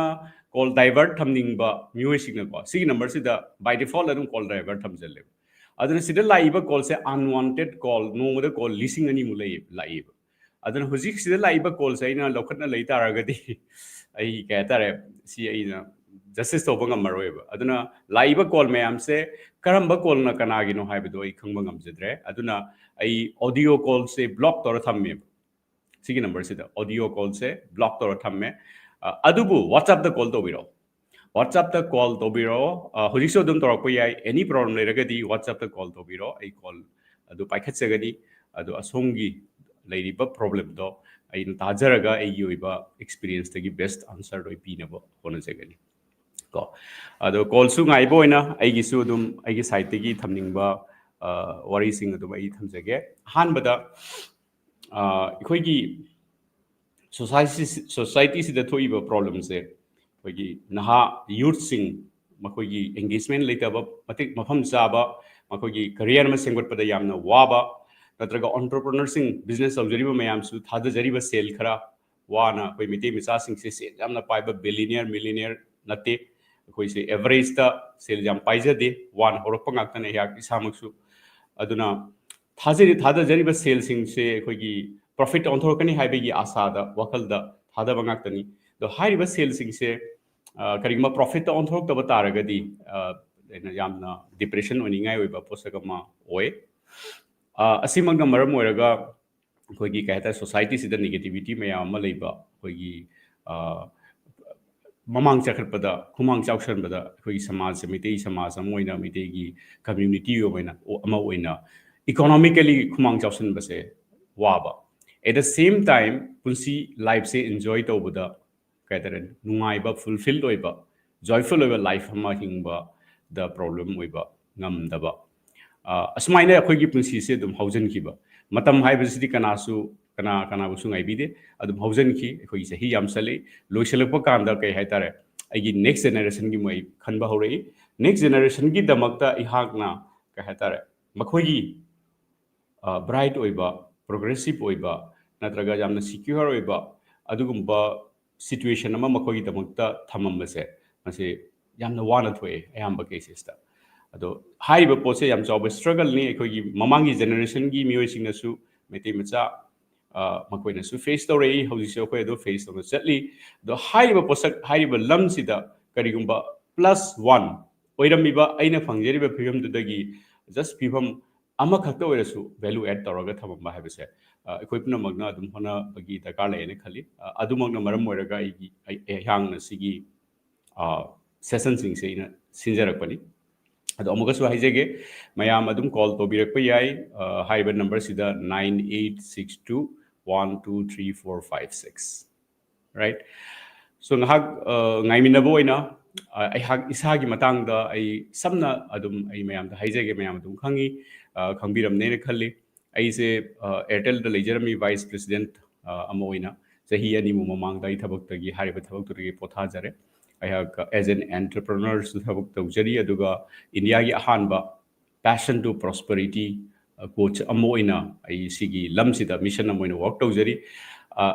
ꯀꯣꯜ ꯗꯥꯏꯚꯔꯠ ꯊꯝꯅꯤꯡꯕ ꯃꯤꯑꯣꯏꯁꯤꯡꯅꯀꯣ, ꯁꯤꯒꯤ ꯅꯝꯕꯔꯁꯤꯗ by default ꯑꯗꯨꯝ ꯀꯣꯜ ꯗꯥꯏꯚꯔꯠ ꯊꯝꯖꯜꯂꯦꯕ꯫ ꯑꯗꯨꯅ ꯁꯤꯗ ꯂꯥꯛꯏꯕ ꯀꯣꯜꯁꯦ unwanted call, ꯅꯣꯡꯃꯗ ꯀꯣꯜ ꯂꯤꯁꯤꯡ ꯑꯅꯤꯃꯨꯛ ꯂꯩ, ꯂꯥꯛꯏꯕ꯫ ꯑꯗꯨꯅ ꯍꯧꯖꯤꯛ ꯁꯤꯗ ꯂꯥꯛꯏꯕ ꯀꯣꯜꯁꯦ ꯑꯩꯅ ꯂꯧꯈꯠꯅ ꯂꯩ ꯇꯥꯔꯒꯗꯤ ꯑꯩ, ꯀꯩ ꯍꯥꯏꯇꯥꯔꯦ, ꯁꯤ ꯑꯩꯅ ꯖꯁꯇꯤꯁ ꯇꯧꯕ ꯉꯝꯃꯔꯣꯏꯕ꯫ ꯑꯗꯨꯅ ꯂꯥꯛꯏꯕ ꯀꯣꯜ ꯃꯌꯥꯝꯁꯦ ꯀꯔꯝꯕ ꯀꯣꯜꯅ ꯀꯅꯥꯒꯤꯅꯣ ꯍꯥꯏꯕꯗꯣ ꯑꯩ ꯈꯪꯕ ꯉꯝꯖꯗ꯭ꯔꯦ꯫ ꯑꯗꯨꯅ ꯑꯩ ꯑꯣꯗꯤꯑꯣ ꯀꯣꯜꯁꯦ ꯕ꯭ꯂꯣꯛ ꯇꯧꯔ ꯊꯝꯃꯦꯕ꯫ ꯁꯤꯒꯤ ꯅꯝꯕꯔꯁꯤꯗ ꯑꯣꯗꯤꯑꯣ ꯀꯣꯜꯁꯦ ꯕ꯭ꯂꯣꯛ ꯇꯧꯔ ꯊꯝꯃꯦ꯫ ꯑ, ꯑꯗꯨꯕꯨ WhatsApp-ꯇ ꯀꯣꯜ ꯇꯧꯕꯤꯔꯛꯑꯣ꯫ WhatsApp-ꯇ ꯀꯣꯜ ꯇꯧꯕꯤꯔꯛꯑꯣ꯫ ꯑ, ꯍꯧꯖꯤꯛꯁꯨ ꯑꯗꯨꯝ ꯇꯧꯔꯛꯄ ꯌꯥꯏ꯫ ꯑꯦꯅꯤ ꯄ꯭ꯔꯣꯕ꯭ꯂꯦꯝ ꯂꯩꯔꯒꯗꯤ WhatsApp-ꯇ ꯀꯣꯜ ꯇꯧꯕꯤꯔꯛꯑꯣ꯫ ꯑꯩ ꯀꯣꯜ ꯑꯗꯨ ꯄꯥꯏꯈꯠꯆꯒꯅꯤ꯫ ꯑꯗꯣ ꯑꯁꯣꯝꯒꯤ ꯂꯩꯔꯤꯕ ꯄ꯭ꯔꯣꯕ꯭ꯂꯦꯝꯗꯣ ꯑꯩꯅ ꯇꯥꯖꯔꯒ ꯑꯩꯒꯤ ꯑꯣꯏꯕ ꯑꯦꯛꯁꯄꯤꯔꯤꯌꯦꯟꯁꯇꯒꯤ ꯕꯦꯁ ꯑꯟꯁꯔꯗꯣ ꯑꯩ ꯄꯤꯅꯕ ꯍꯣꯠꯅꯖꯒꯅꯤ꯫ ꯀꯣ, ꯑꯗꯣ ꯀꯣꯜꯁꯨ ꯉꯥꯏꯕ ꯑꯣꯏꯅ ꯑꯩꯒꯤꯁꯨ ꯑꯗꯨꯝ ꯑꯩꯒꯤ ꯁꯥꯏꯠꯇꯒꯤ ꯊꯝꯅꯤꯡꯕ, ꯑ, ꯋꯥꯔꯤꯁꯤꯡ ꯑꯗꯨꯝ ꯑꯩ ꯊꯝꯖꯒꯦ꯫ ꯑꯍꯥꯟꯕꯗ, ꯑ, ꯑꯩꯈꯣꯏꯒꯤ ꯁꯣꯁꯥꯏꯇꯤ, ꯁꯣꯁꯥꯏꯇꯤꯁꯤꯗ ꯊꯣꯛꯏꯕ ꯄ꯭ꯔꯣꯕ꯭ꯂꯦꯝꯁꯦ, ꯑꯩꯈꯣꯏꯒꯤ ꯅꯍꯥ ꯌꯨꯠꯁꯤꯡ, ꯃꯈꯣꯏꯒꯤ ꯑꯦꯡꯒꯦꯖꯃꯦꯟ ꯂꯩꯇꯕ, ꯃꯇꯤꯛ ꯃꯐꯝ ꯆꯥꯕ, ꯃꯈꯣꯏꯒꯤ ꯀꯦꯔꯤꯌꯔ ꯑꯃ ꯁꯦꯝꯒꯠꯄꯗ ꯌꯥꯝꯅ ꯋꯥꯕ, ꯅꯠꯇ꯭ꯔꯒ ꯑꯣꯟꯇꯔꯄ꯭ꯔꯤꯅꯔꯁꯤꯡ, ꯕꯤꯖꯤꯅꯦꯁ ꯇꯧꯖꯔꯤꯕ ꯃꯌꯥꯝꯁꯨ ꯊꯥꯗꯖꯔꯤꯕ ꯁꯦꯜ ꯈꯔ ꯋꯥꯅ, ꯑꯩꯈꯣꯏ ꯃꯩꯇꯩ ꯃꯆꯥꯁꯤꯡꯁꯦ ꯁꯦꯜ ꯌꯥꯝꯅ ꯄꯥꯏꯕ ꯕꯤꯂꯤꯅꯤꯌꯔ, ꯃꯤꯂꯤꯅꯤꯌꯔ ꯅꯠꯇꯦ꯫ ꯑꯩꯈꯣꯏꯁꯦ ꯑꯦꯚꯔꯦꯖꯇ ꯁꯦꯜ ꯌꯥꯝ ꯄꯥꯏꯖꯗꯦ, ꯋꯥꯅ ꯍꯧꯔꯛꯄ ꯉꯥꯛꯇꯅꯦ ꯑꯩꯍꯥꯛ ꯏꯁꯥꯃꯛꯁꯨ꯫ ꯑꯗꯨꯅ ꯊꯥꯖꯔꯤ-, ꯊꯥꯗꯖꯔꯤꯕ ꯁꯦꯜꯁꯤꯡꯁꯦ ꯑꯩꯈꯣꯏꯒꯤ ꯄ꯭ꯔꯣꯐꯤꯠꯇ ꯑꯣꯟꯊꯣꯔꯛꯀꯅꯤ ꯍꯥꯏꯕꯒꯤ ꯑꯥꯁꯥꯗ, ꯋꯥꯈꯜꯗ ꯊꯥꯗꯕ ꯉꯥꯛꯇꯅꯤ꯫ ꯑꯗꯣ ꯍꯥꯏꯔꯤꯕ ꯁꯦꯜꯁꯤꯡꯁꯦ, ꯑ, ꯀꯔꯤꯒꯨꯝꯕ ꯄ꯭ꯔꯣꯐꯤꯠꯇ ꯑꯣꯟꯊꯣꯔꯛꯇꯕ ꯇꯥꯔꯒꯗꯤ, ꯑ, ꯑꯩꯅ ꯌꯥꯝꯅ ꯗꯤꯄ꯭ꯔꯦꯁꯟ ꯑꯣꯏꯅꯤꯡꯉꯥꯏ ꯑꯣꯏꯕ ꯄꯣꯠꯁꯛ ꯑꯃ ꯑꯣꯏ꯫ ꯑ, ꯑꯁꯤꯃꯛꯅ ꯃꯔꯝ ꯑꯣꯏꯔꯒ ꯑꯩꯈꯣꯏꯒꯤ, ꯀꯩ ꯍꯥꯏꯇꯥꯔꯦ, ꯁꯣꯁꯥꯏꯇꯤꯁꯤꯗ ꯅꯦꯒꯦꯇꯤꯚꯤꯇꯤ ꯃꯌꯥꯝ ꯑꯃ ꯂꯩꯕ, ꯑꯩꯈꯣꯏꯒꯤ, ꯑ, ꯃꯃꯥꯡ ꯆꯈꯠꯄꯗ, ꯈꯨꯃꯥꯡ ꯆꯥꯎꯁꯟꯕꯗ ꯑꯩꯈꯣꯏꯒꯤ ꯁꯃꯥꯖꯁꯦ, ꯃꯩꯇꯩ ꯁꯃꯥꯖ ꯑꯃ ꯑꯣꯏꯅ, ꯃꯩꯇꯩꯒꯤ ꯀꯝꯃ꯭ꯌꯨꯅꯤꯇꯤ ꯑꯣꯏꯅ, ꯑꯃ ꯑꯣꯏꯅ ꯏꯀꯣꯅꯣꯃꯤꯀꯦꯜꯂꯤ ꯈꯨꯃꯥꯡ ꯆꯥꯎꯁꯟꯕꯁꯦ ꯋꯥꯕ꯫ At the same time, ꯄꯨꯟꯁꯤ, ꯂꯥꯏꯐꯁꯦ ꯏꯟꯖꯣꯏ ꯇꯧꯕꯗ, ꯀꯩ ꯍꯥꯏꯇꯥꯔꯦ, ꯅꯨꯡꯉꯥꯏꯕ, ꯐꯨꯜꯐꯤꯜ ꯑꯣꯏꯕ, ꯖꯣꯏꯐꯨꯜ ꯑꯣꯏꯕ ꯂꯥꯏꯐ ꯑꯃ ꯍꯤꯡꯕꯗ ꯄ꯭ꯔꯣꯕ꯭ꯂꯦꯝ ꯑꯣꯏꯕ, ꯉꯝꯗꯕ꯫ ꯑ, ꯑꯁꯨꯃꯥꯏꯅ ꯑꯩꯈꯣꯏꯒꯤ ꯄꯨꯟꯁꯤꯁꯦ ꯑꯗꯨꯝ ꯍꯧꯖꯤꯟꯈꯤꯕ꯫ ꯃꯇꯝ ꯍꯥꯏꯕꯁꯤꯗꯤ ꯀꯅꯥꯁꯨ ꯀꯅꯥ ꯀꯅꯥꯕꯨꯁꯨ ꯉꯥꯏꯕꯤꯗꯦ꯫ ꯑꯗꯨꯝ ꯍꯧꯖꯤꯟꯈꯤ꯫ ꯑꯩꯈꯣꯏꯒꯤ ꯆꯍꯤ ꯌꯥꯝꯁꯜꯂꯤ꯫ ꯂꯣꯏꯁꯤꯜꯂꯛꯄ ꯀꯥꯟꯗ ꯀꯩ ꯍꯥꯏꯇꯥꯔꯦ, ꯑꯩꯒꯤ next generation ꯒꯤ ꯃꯣꯏ ꯈꯟꯕ ꯍꯧꯔꯛꯏ꯫ Next generation ꯒꯤꯗꯃꯛꯇ ꯑꯩꯍꯥꯛꯅ ꯀꯩ ꯍꯥꯏꯇꯥꯔꯦ, ꯃꯈꯣꯏꯒꯤ ꯕ꯭ꯔꯥꯏꯠ ꯑꯣꯏꯕ, ꯄ꯭ꯔꯣꯒ꯭ꯔꯦꯁꯤꯞ ꯑꯣꯏꯕ, ꯅꯠꯇ꯭ꯔꯒ ꯌꯥꯝꯅ ꯁꯤꯀ꯭ꯌꯨꯔ ꯑꯣꯏꯕ ꯑꯗꯨꯒꯨꯝꯕ ꯁꯤꯆꯨꯋꯦꯁꯟ ꯑꯃ ꯃꯈꯣꯏꯒꯤꯗꯃꯛꯇ ꯊꯝꯃꯝꯕꯁꯦ, ꯃꯁꯤ ꯌꯥꯝꯅ ꯋꯥꯅ ꯊꯣꯛꯑꯦ ꯑꯌꯥꯝꯕ ꯀꯦꯁꯦꯁꯇ꯫ ꯑꯗꯣ ꯍꯥꯏꯔꯤꯕ ꯄꯣꯠꯁꯦ ꯌꯥꯝ ꯆꯥꯎꯕ ꯁ꯭ꯇ꯭ꯔꯒꯜꯅꯤ꯫ ꯑꯩꯈꯣꯏꯒꯤ ꯃꯃꯥꯡꯒꯤ ꯖꯦꯅꯦꯔꯦꯁꯟꯒꯤ ꯃꯤꯑꯣꯏꯁꯤꯡꯅꯁꯨ, ꯃꯩꯇꯩ ꯃꯆꯥ ꯃꯈꯣꯏꯅꯁꯨ ꯐꯦꯁ ꯇꯧꯔꯛꯏ꯫ ꯍꯧꯖꯤꯛꯁꯨ ꯑꯩꯈꯣꯏ ꯑꯗꯨ ꯐꯦꯁ ꯇꯧꯅ ꯆꯠꯂꯤ꯫ ꯑꯗꯣ ꯍꯥꯏꯔꯤꯕ ꯄꯣꯠꯁꯛ, ꯍꯥꯏꯔꯤꯕ ꯂꯝꯁꯤꯗ ꯀꯔꯤꯒꯨꯝꯕ ꯄ꯭ꯂꯁ ꯋꯥꯟ ꯑꯣꯏꯔꯝꯃꯤꯕ ꯑꯩꯅ ꯐꯪꯖꯔꯤꯕ ꯐꯤꯕꯝꯗꯨꯗꯒꯤ ꯖꯁ ꯐꯤꯕꯝ ꯑꯃꯈꯛꯇ ꯑꯣꯏꯔꯁꯨ ꯚꯦꯂꯨ ꯑꯦꯗ ꯇꯧꯔꯒ ꯊꯝꯃꯝꯕ ꯍꯥꯏꯕꯁꯦ, ꯑꯩꯈꯣꯏ ꯄꯨꯝꯅꯃꯛꯅ ꯑꯗꯨꯝ ꯍꯣꯠꯅꯕꯒꯤ ꯗꯔꯀꯥꯔ ꯂꯩ ꯍꯥꯏꯅ ꯈꯜꯂꯤ꯫ ꯑꯗꯨꯃꯛꯅ ꯃꯔꯝ ꯑꯣꯏꯔꯒ ꯑꯩꯒꯤ, ꯑꯩ, ꯑꯩꯍꯥꯛꯅ ꯁꯤꯒꯤ ꯁꯦꯁꯟꯁꯤꯡꯁꯦ ꯑꯩꯅ ꯁꯤꯟꯖꯔꯛꯄꯅꯤ꯫ ꯑꯗꯣ ꯑꯃꯨꯛꯀꯁꯨ ꯍꯥꯏꯖꯒꯦ, ꯃꯌꯥꯝ ꯑꯗꯨꯝ ꯀꯣꯜ ꯇꯧꯕꯤꯔꯛꯄ ꯌꯥꯏ꯫ ꯍꯥꯏꯔꯤꯕ ꯅꯝꯕꯔꯁꯤꯗ, nine eight six two one two three four five six, right? So ꯉꯥꯏꯍꯥꯛ ꯉꯥꯏꯃꯤꯟꯅꯕ ꯑꯣꯏꯅ ꯑꯩꯍꯥꯛ ꯏꯁꯥꯒꯤ ꯃꯇꯥꯡꯗ ꯑꯩ ꯁꯝꯅ ꯑꯗꯨꯝ ꯑꯩ ꯃꯌꯥꯝꯗ ꯍꯥꯏꯖꯒꯦ, ꯃꯌꯥꯝ ꯑꯗꯨꯝ ꯈꯪꯉꯤ, ꯈꯪꯕꯤꯔꯝꯅꯦꯅ ꯈꯜꯂꯤ꯫ ꯑꯩꯁꯦ ꯑꯦꯌꯥꯔꯇꯦꯜꯗ ꯂꯩꯖꯔꯝꯃꯤ ꯚꯥꯏꯁ ꯄ꯭ꯔꯦꯁꯤꯗꯦꯟꯠ ꯑꯃ ꯑꯣꯏꯅ꯫ ꯆꯍꯤ ꯑꯅꯤꯃꯨꯛ ꯃꯃꯥꯡꯗ ꯑꯩ ꯊꯕꯛꯇꯒꯤ, ꯍꯥꯏꯔꯤꯕ ꯊꯕꯛꯇꯨꯗꯒꯤ ꯄꯣꯊꯥꯖꯔꯦ꯫ ꯑꯩꯍꯥꯛ as an entrepreneurꯁꯨ ꯊꯕꯛ ꯇꯧꯖꯔꯤ, ꯑꯗꯨꯒ ꯏꯟꯗꯤꯌꯥꯒꯤ ꯑꯍꯥꯟꯕ Passion to Prosperity ꯀꯣꯆ ꯑꯃ ꯑꯣꯏꯅ ꯑꯩ ꯁꯤꯒꯤ ꯂꯝꯁꯤꯗ ꯃꯤꯁꯟ ꯑꯃ ꯑꯣꯏꯅ ꯋꯥꯔꯛ ꯇꯧꯖꯔꯤ꯫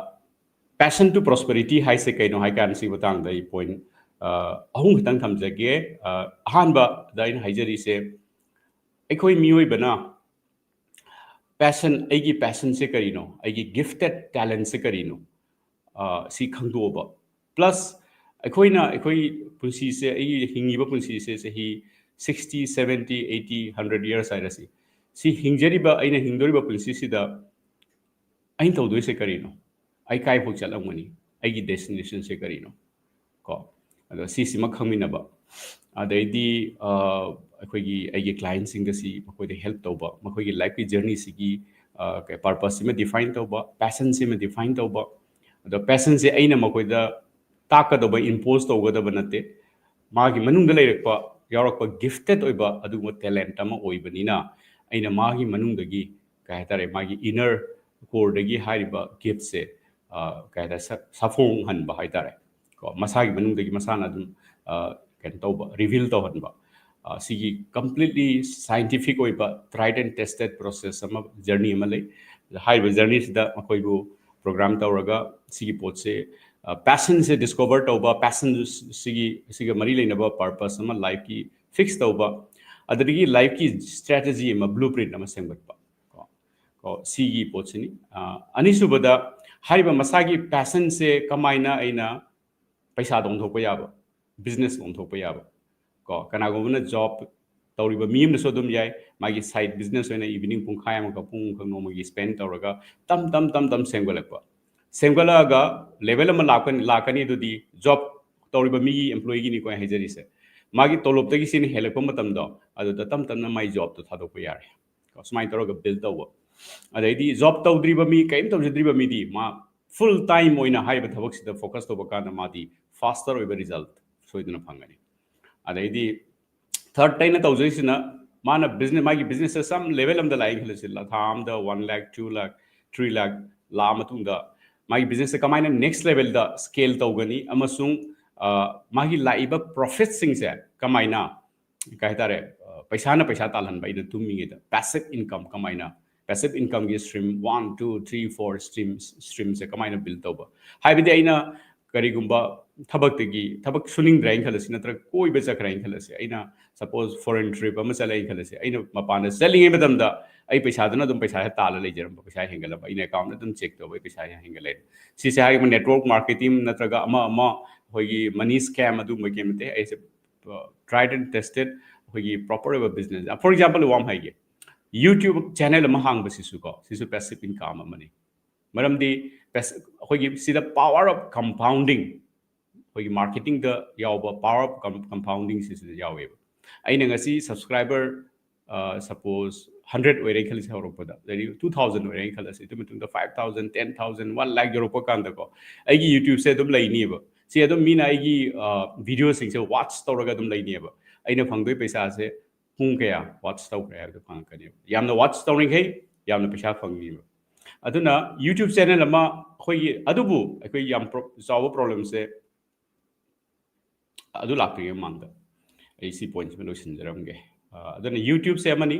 Passion to Prosperity ꯍꯥꯏꯁꯦ ꯀꯩꯅꯣ ꯍꯥꯏ ꯀꯥꯟꯗ, ꯁꯤꯒꯤ ꯃꯇꯥꯡꯗ ꯑꯩ ꯄꯣꯏꯟꯠ ꯑꯍꯨꯝ ꯈꯛꯇꯪ ꯊꯝꯖꯒꯦ꯫ ꯑꯍꯥꯟꯕꯗ ꯑꯩꯅ ꯍꯥꯏꯖꯔꯤꯁꯦ, ꯑꯩꯈꯣꯏ ꯃꯤꯑꯣꯏꯕꯅ ꯄꯦꯁꯟ, ꯑꯩꯒꯤ ꯄꯦꯁꯟꯁꯦ ꯀꯔꯤꯅꯣ, ꯑꯩꯒꯤ ꯒꯤꯐꯇꯦꯠ ꯇꯦꯂꯦꯟꯁꯦ ꯀꯔꯤꯅꯣ, ꯁꯤ ꯈꯪꯗꯣꯛꯑꯕ꯫ ꯄ꯭ꯂꯁ ꯑꯩꯈꯣꯏꯅ, ꯑꯩꯈꯣꯏ ꯄꯨꯟꯁꯤꯁꯦ, ꯑꯩꯒꯤ ꯍꯤꯡꯉꯤꯕ ꯄꯨꯟꯁꯤꯁꯦ ꯆꯍꯤ sixty, seventy, eighty, hundred years ꯍꯥꯏꯔꯁꯤ, ꯁꯤ ꯍꯤꯡꯖꯔꯤꯕ, ꯑꯩꯅ ꯍꯤꯡꯗꯣꯔꯤꯕ ꯄꯨꯟꯁꯤꯁꯤꯗ ꯑꯩꯅ ꯇꯧꯗꯣꯏꯁꯦ ꯀꯔꯤꯅꯣ, ꯑꯩ ꯀꯥꯏꯐꯥꯎ ꯆꯠꯂꯝꯒꯅꯤ, ꯑꯩꯒꯤ ꯗꯦꯁꯇꯤꯅꯦꯁꯟꯁꯦ ꯀꯔꯤꯅꯣ, ꯀꯣ꯫ ꯑꯗꯣ ꯁꯤꯁꯤꯃ ꯈꯪꯃꯤꯟꯅꯕ, ꯑꯗꯩꯗꯤ ꯑꯩꯈꯣꯏꯒꯤ, ꯑꯩꯒꯤ ꯀ꯭ꯂꯥꯏꯟꯁꯤꯡꯗ ꯁꯤ, ꯃꯈꯣꯏꯗ ꯍꯦꯜꯞ ꯇꯧꯕ, ꯃꯈꯣꯏꯒꯤ ꯂꯥꯏꯐꯀꯤ ꯖꯔꯅꯤꯁꯤꯒꯤ ꯄꯔꯄꯁꯁꯤꯃ ꯗꯤꯐꯥꯏꯟ ꯇꯧꯕ, ꯄꯦꯁꯟꯁꯤꯃ ꯗꯤꯐꯥꯏꯟ ꯇꯧꯕ꯫ ꯑꯗꯣ ꯄꯦꯁꯟꯁꯦ ꯑꯩꯅ ꯃꯈꯣꯏꯗ ꯇꯥꯛꯀꯗꯧꯕ, ꯏꯝꯄꯣꯁ ꯇꯧꯒꯗꯕ ꯅꯠꯇꯦ꯫ ꯃꯥꯒꯤ ꯃꯅꯨꯡꯗ ꯂꯩꯔꯛꯄ, ꯌꯥꯎꯔꯛꯄ ꯒꯤꯐꯇꯦꯠ ꯑꯣꯏꯕ ꯑꯗꯨꯒꯨꯝꯕ ꯇꯦꯂꯦꯟꯠ ꯑꯃ ꯑꯣꯏꯕꯅꯤꯅ, ꯑꯩꯅ ꯃꯥꯒꯤ ꯃꯅꯨꯡꯗꯒꯤ, ꯀꯩ ꯍꯥꯏꯇꯥꯔꯦ, ꯃꯥꯒꯤ ꯏꯅꯔ core ꯗꯒꯤ ꯍꯥꯏꯔꯤꯕ gift ꯁꯦ, ꯑ, ꯀꯩ ꯍꯥꯏꯇꯥꯔꯦ, ꯁ-, ꯁꯥꯐꯣꯡꯍꯟꯕ ꯍꯥꯏꯇꯥꯔꯦ꯫ ꯀꯣ, ꯃꯁꯥꯒꯤ ꯃꯅꯨꯡꯗꯒꯤ ꯃꯁꯥꯅ ꯑꯗꯨꯝ, ꯑ, ꯀꯩꯅꯣ ꯇꯧꯕ, reveal ꯇꯧꯍꯟꯕ꯫ ꯑ, ꯁꯤꯒꯤ completely scientific ꯑꯣꯏꯕ, tried and tested process ꯑꯃ, journey ꯑꯃ ꯂꯩ꯫ ꯍꯥꯏꯔꯤꯕ journey ꯁꯤꯗ ꯃꯈꯣꯏꯕꯨ program ꯇꯧꯔꯒ ꯁꯤꯒꯤ ꯄꯣꯠꯁꯦ, ꯑ, passion ꯁꯦ discover ꯇꯧꯕ, passion ꯁꯤꯒꯤ, ꯁꯤꯒ ꯃꯔꯤ ꯂꯩꯅꯕ purpose ꯑꯃ life ꯀꯤ fix ꯇꯧꯕ, ꯑꯗꯨꯗꯒꯤ life ꯀꯤ strategy ꯑꯃ, blueprint ꯑꯃ ꯁꯦꯝꯒꯠꯄ꯫ ꯀꯣ, ꯀꯣ, ꯁꯤꯒꯤ ꯄꯣꯠꯁꯤꯅꯤ꯫ ꯑ, ꯑꯅꯤꯁꯨꯕꯗ, ꯍꯥꯏꯔꯤꯕ ꯃꯁꯥꯒꯤ passion ꯁꯦ ꯀꯃꯥꯏꯅ ꯑꯩꯅ ꯄꯩꯁꯥꯗ ꯑꯣꯟꯊꯣꯛꯄ ꯌꯥꯕ, business ꯇ ꯑꯣꯟꯊꯣꯛꯄ ꯌꯥꯕ꯫ ꯀꯣ, ꯀꯅꯥꯒꯨꯝꯕꯅ job ꯇꯧꯔꯤꯕ ꯃꯤ ꯑꯃꯅꯁꯨ ꯑꯗꯨꯝ ꯌꯥꯏ, ꯃꯥꯒꯤ side business ꯑꯣꯏꯅ evening ꯄꯨꯡꯈꯥꯏ ꯑꯃꯈꯛ, ꯄꯨꯡ ꯑꯃꯈꯛ ꯅꯣꯡꯃꯒꯤ spend ꯇꯧꯔꯒ ꯇꯝ, ꯇꯝ, ꯇꯝ, ꯇꯝ ꯁꯦꯝꯒꯠꯂꯛꯄ꯫ ꯁꯦꯝꯒꯠꯂꯛꯑꯒ level ꯑꯃ ꯂꯥꯛꯀꯅꯤ, ꯂꯥꯛꯀꯅꯤ, ꯑꯗꯨꯗꯤ job ꯇꯧꯔꯤꯕ ꯃꯤꯒꯤ employee ꯒꯤꯅꯤꯀꯣ ꯑꯩ ꯍꯥꯏꯖꯔꯤꯁꯦ꯫ ꯃꯥꯒꯤ ꯇꯣꯂꯣꯞꯇꯒꯤ ꯁꯤꯅ ꯍꯦꯜꯂꯛꯄ ꯃꯇꯝꯗꯣ, ꯑꯗꯨꯗ ꯇꯝ ꯇꯝꯅ ꯃꯥꯏ job ꯇꯣ ꯊꯥꯗꯣꯛꯄ ꯌꯥꯔꯦ꯫ ꯀꯣ, ꯁꯨꯃꯥꯏꯅ ꯇꯧꯔꯒ build ꯇꯧꯕ꯫ ꯑꯗꯩꯗꯤ job ꯇꯧꯗ꯭ꯔꯤꯕ ꯃꯤ, ꯀꯔꯤꯝ ꯇꯧꯖꯗ꯭ꯔꯤꯕ ꯃꯤꯗꯤ ꯃꯥ full time ꯑꯣꯏꯅ ꯍꯥꯏꯔꯤꯕ ꯊꯕꯛꯁꯤꯗ focus ꯇꯧꯕ ꯀꯥꯟꯗ ꯃꯥꯗꯤ faster ꯑꯣꯏꯕ result ꯁꯣꯏꯗꯅ ꯐꯪꯒꯅꯤ꯫ ꯑꯗꯩꯗꯤ third ꯑꯩꯅ ꯇꯧꯖꯔꯤꯁꯤꯅ, ꯃꯥꯅ business, ꯃꯥꯒꯤ business ꯁꯦ some level ꯑꯃꯗ ꯂꯥꯛꯑꯦ ꯈꯜꯂꯁꯤ, ꯊꯥ ꯑꯃꯗ one lakh, two lakh, three lakh ꯂꯥꯛꯑ ꯃꯇꯨꯡꯗ ꯃꯥꯒꯤ business ꯁꯦ ꯀꯃꯥꯏꯅ next level ꯗ scale ꯇꯧꯒꯅꯤ ꯑꯃꯁꯨꯡ, ꯑ, ꯃꯥꯒꯤ ꯂꯥꯛꯏꯕ profit ꯁꯤꯡꯁꯦ ꯀꯃꯥꯏꯅ, ꯀꯩ ꯍꯥꯏꯇꯥꯔꯦ, ꯑ, ꯄꯩꯁꯥꯅ ꯄꯩꯁꯥ ꯇꯥꯜꯍꯟꯕ, ꯑꯩꯅ ꯇꯨꯝꯃꯤꯉꯩꯗ passive income ꯀꯃꯥꯏꯅ, passive income ꯒꯤ stream one, two, three, four streams, stream ꯁꯦ ꯀꯃꯥꯏꯅ build ꯇꯧꯕ? ꯍꯥꯏꯕꯗꯤ ꯑꯩꯅ ꯀꯔꯤꯒꯨꯝꯕ ꯊꯕꯛꯇꯒꯤ, ꯊꯕꯛ ꯁꯨꯅꯤꯡꯗ꯭ꯔꯦ ꯍꯥꯏꯅ ꯈꯜꯂꯁꯤ, ꯅꯠꯇ꯭ꯔꯒ ꯀꯣꯏꯕ ꯆꯠꯈ꯭ꯔꯦ ꯍꯥꯏꯅ ꯈꯜꯂꯁꯤ, ꯑꯩꯅ suppose foreign trip ꯑꯃ ꯆꯠꯂꯦ ꯍꯥꯏꯅ ꯈꯜꯂꯁꯤ, ꯑꯩꯅ ꯃꯄꯥꯟꯗ ꯆꯠꯂꯤꯉꯩ ꯃꯇꯝꯗ ꯑꯩ ꯄꯩꯁꯥꯗꯨꯅ ꯑꯗꯨꯝ ꯄꯩꯁꯥ ꯇꯥꯜꯂ ꯂꯩꯖꯔꯝꯕ, ꯄꯩꯁꯥ ꯍꯦꯟꯒꯠꯂꯝꯕ, ꯑꯩꯅ account ꯇ ꯑꯗꯨꯝ check ꯇꯧꯕ, ꯑꯩ ꯄꯩꯁꯥ ꯍꯦꯟꯒꯠꯂꯦ꯫ ꯁꯤꯁꯦ ꯍꯥꯏꯔꯤꯕ network marketing ꯅꯠꯇ꯭ꯔꯒ ꯑꯃ ꯑꯃ ꯑꯩꯈꯣꯏꯒꯤ money scam ꯑꯗꯨꯒꯨꯝꯕ game ꯅꯠꯇꯦ꯫ ꯑꯩꯁꯦ, ꯑ, tried and tested ꯑꯩꯈꯣꯏꯒꯤ proper ꯑꯣꯏꯕ business꯫ For example ꯋꯥ ꯑꯃ ꯍꯥꯏꯒꯦ, YouTube channel ꯑꯃ ꯍꯥꯡꯕꯁꯤꯁꯨ ꯀꯣ, ꯁꯤꯁꯨ passive income ꯑꯃꯅꯤ꯫ ꯃꯔꯝꯗꯤ pass-, ꯑꯩꯈꯣꯏꯒꯤ ꯁꯤꯗ power of compounding, ꯑꯩꯈꯣꯏꯒꯤ marketing ꯗ ꯌꯥꯎꯕ power of com-, compounding ꯁꯤꯁꯤꯗ ꯌꯥꯎꯋꯦꯕ꯫ ꯑꯩꯅ ꯉꯁꯤ subscriber, ꯑ, suppose hundred ꯑꯣꯏꯔꯦ ꯈꯜꯂꯁꯤ ꯍꯧꯔꯛꯄꯗ, ꯑꯗꯩꯗꯤ two thousand ꯑꯣꯏꯔꯦ ꯈꯜꯂꯁꯤ, ꯑꯗꯨ ꯃꯇꯨꯡꯗ five thousand, ten thousand, one lakh ꯌꯧꯔꯛꯄ ꯀꯥꯟꯗꯀꯣ, ꯑꯩꯒꯤ YouTube ꯁꯦ ꯑꯗꯨꯝ ꯂꯩꯅꯤꯕ꯫ ꯁꯤ ꯑꯗꯨꯝ ꯃꯤꯅ ꯑꯩꯒꯤ, ꯑ, video ꯁꯤꯡꯁꯦ watch ꯇꯧꯔꯒ ꯑꯗꯨꯝ ꯂꯩꯅꯤꯕ꯫ ꯑꯩꯅ ꯐꯪꯗꯣꯏ ꯄꯩꯁꯥꯁꯦ ꯄꯨꯡ ꯀꯌꯥ watch ꯇꯧꯈ꯭ꯔꯦ ꯍꯥꯏꯕꯗꯣ ꯐꯪꯉꯛꯀꯅꯦꯕ꯫ ꯌꯥꯝꯅ watch ꯇꯧꯔꯤꯈꯩ ꯌꯥꯝꯅ ꯄꯩꯁꯥ ꯐꯪꯅꯤꯕ꯫ ꯑꯗꯨꯅ YouTube channel ꯑꯃ ꯑꯩꯈꯣꯏꯒꯤ, ꯑꯗꯨꯕꯨ ꯑꯩꯈꯣꯏ ꯌꯥꯝ ꯆꯥꯎꯕ problemꯁꯦ ꯑꯗꯨ ꯂꯥꯛꯇ꯭ꯔꯤꯉꯩ ꯃꯃꯥꯡꯗ ꯑꯩ ꯁꯤ pointꯁꯤꯃ ꯂꯣꯏꯁꯤꯟꯖꯔꯝꯒꯦ꯫ ꯑꯗꯨꯅ YouTubeꯁꯦ ꯑꯃꯅꯤ,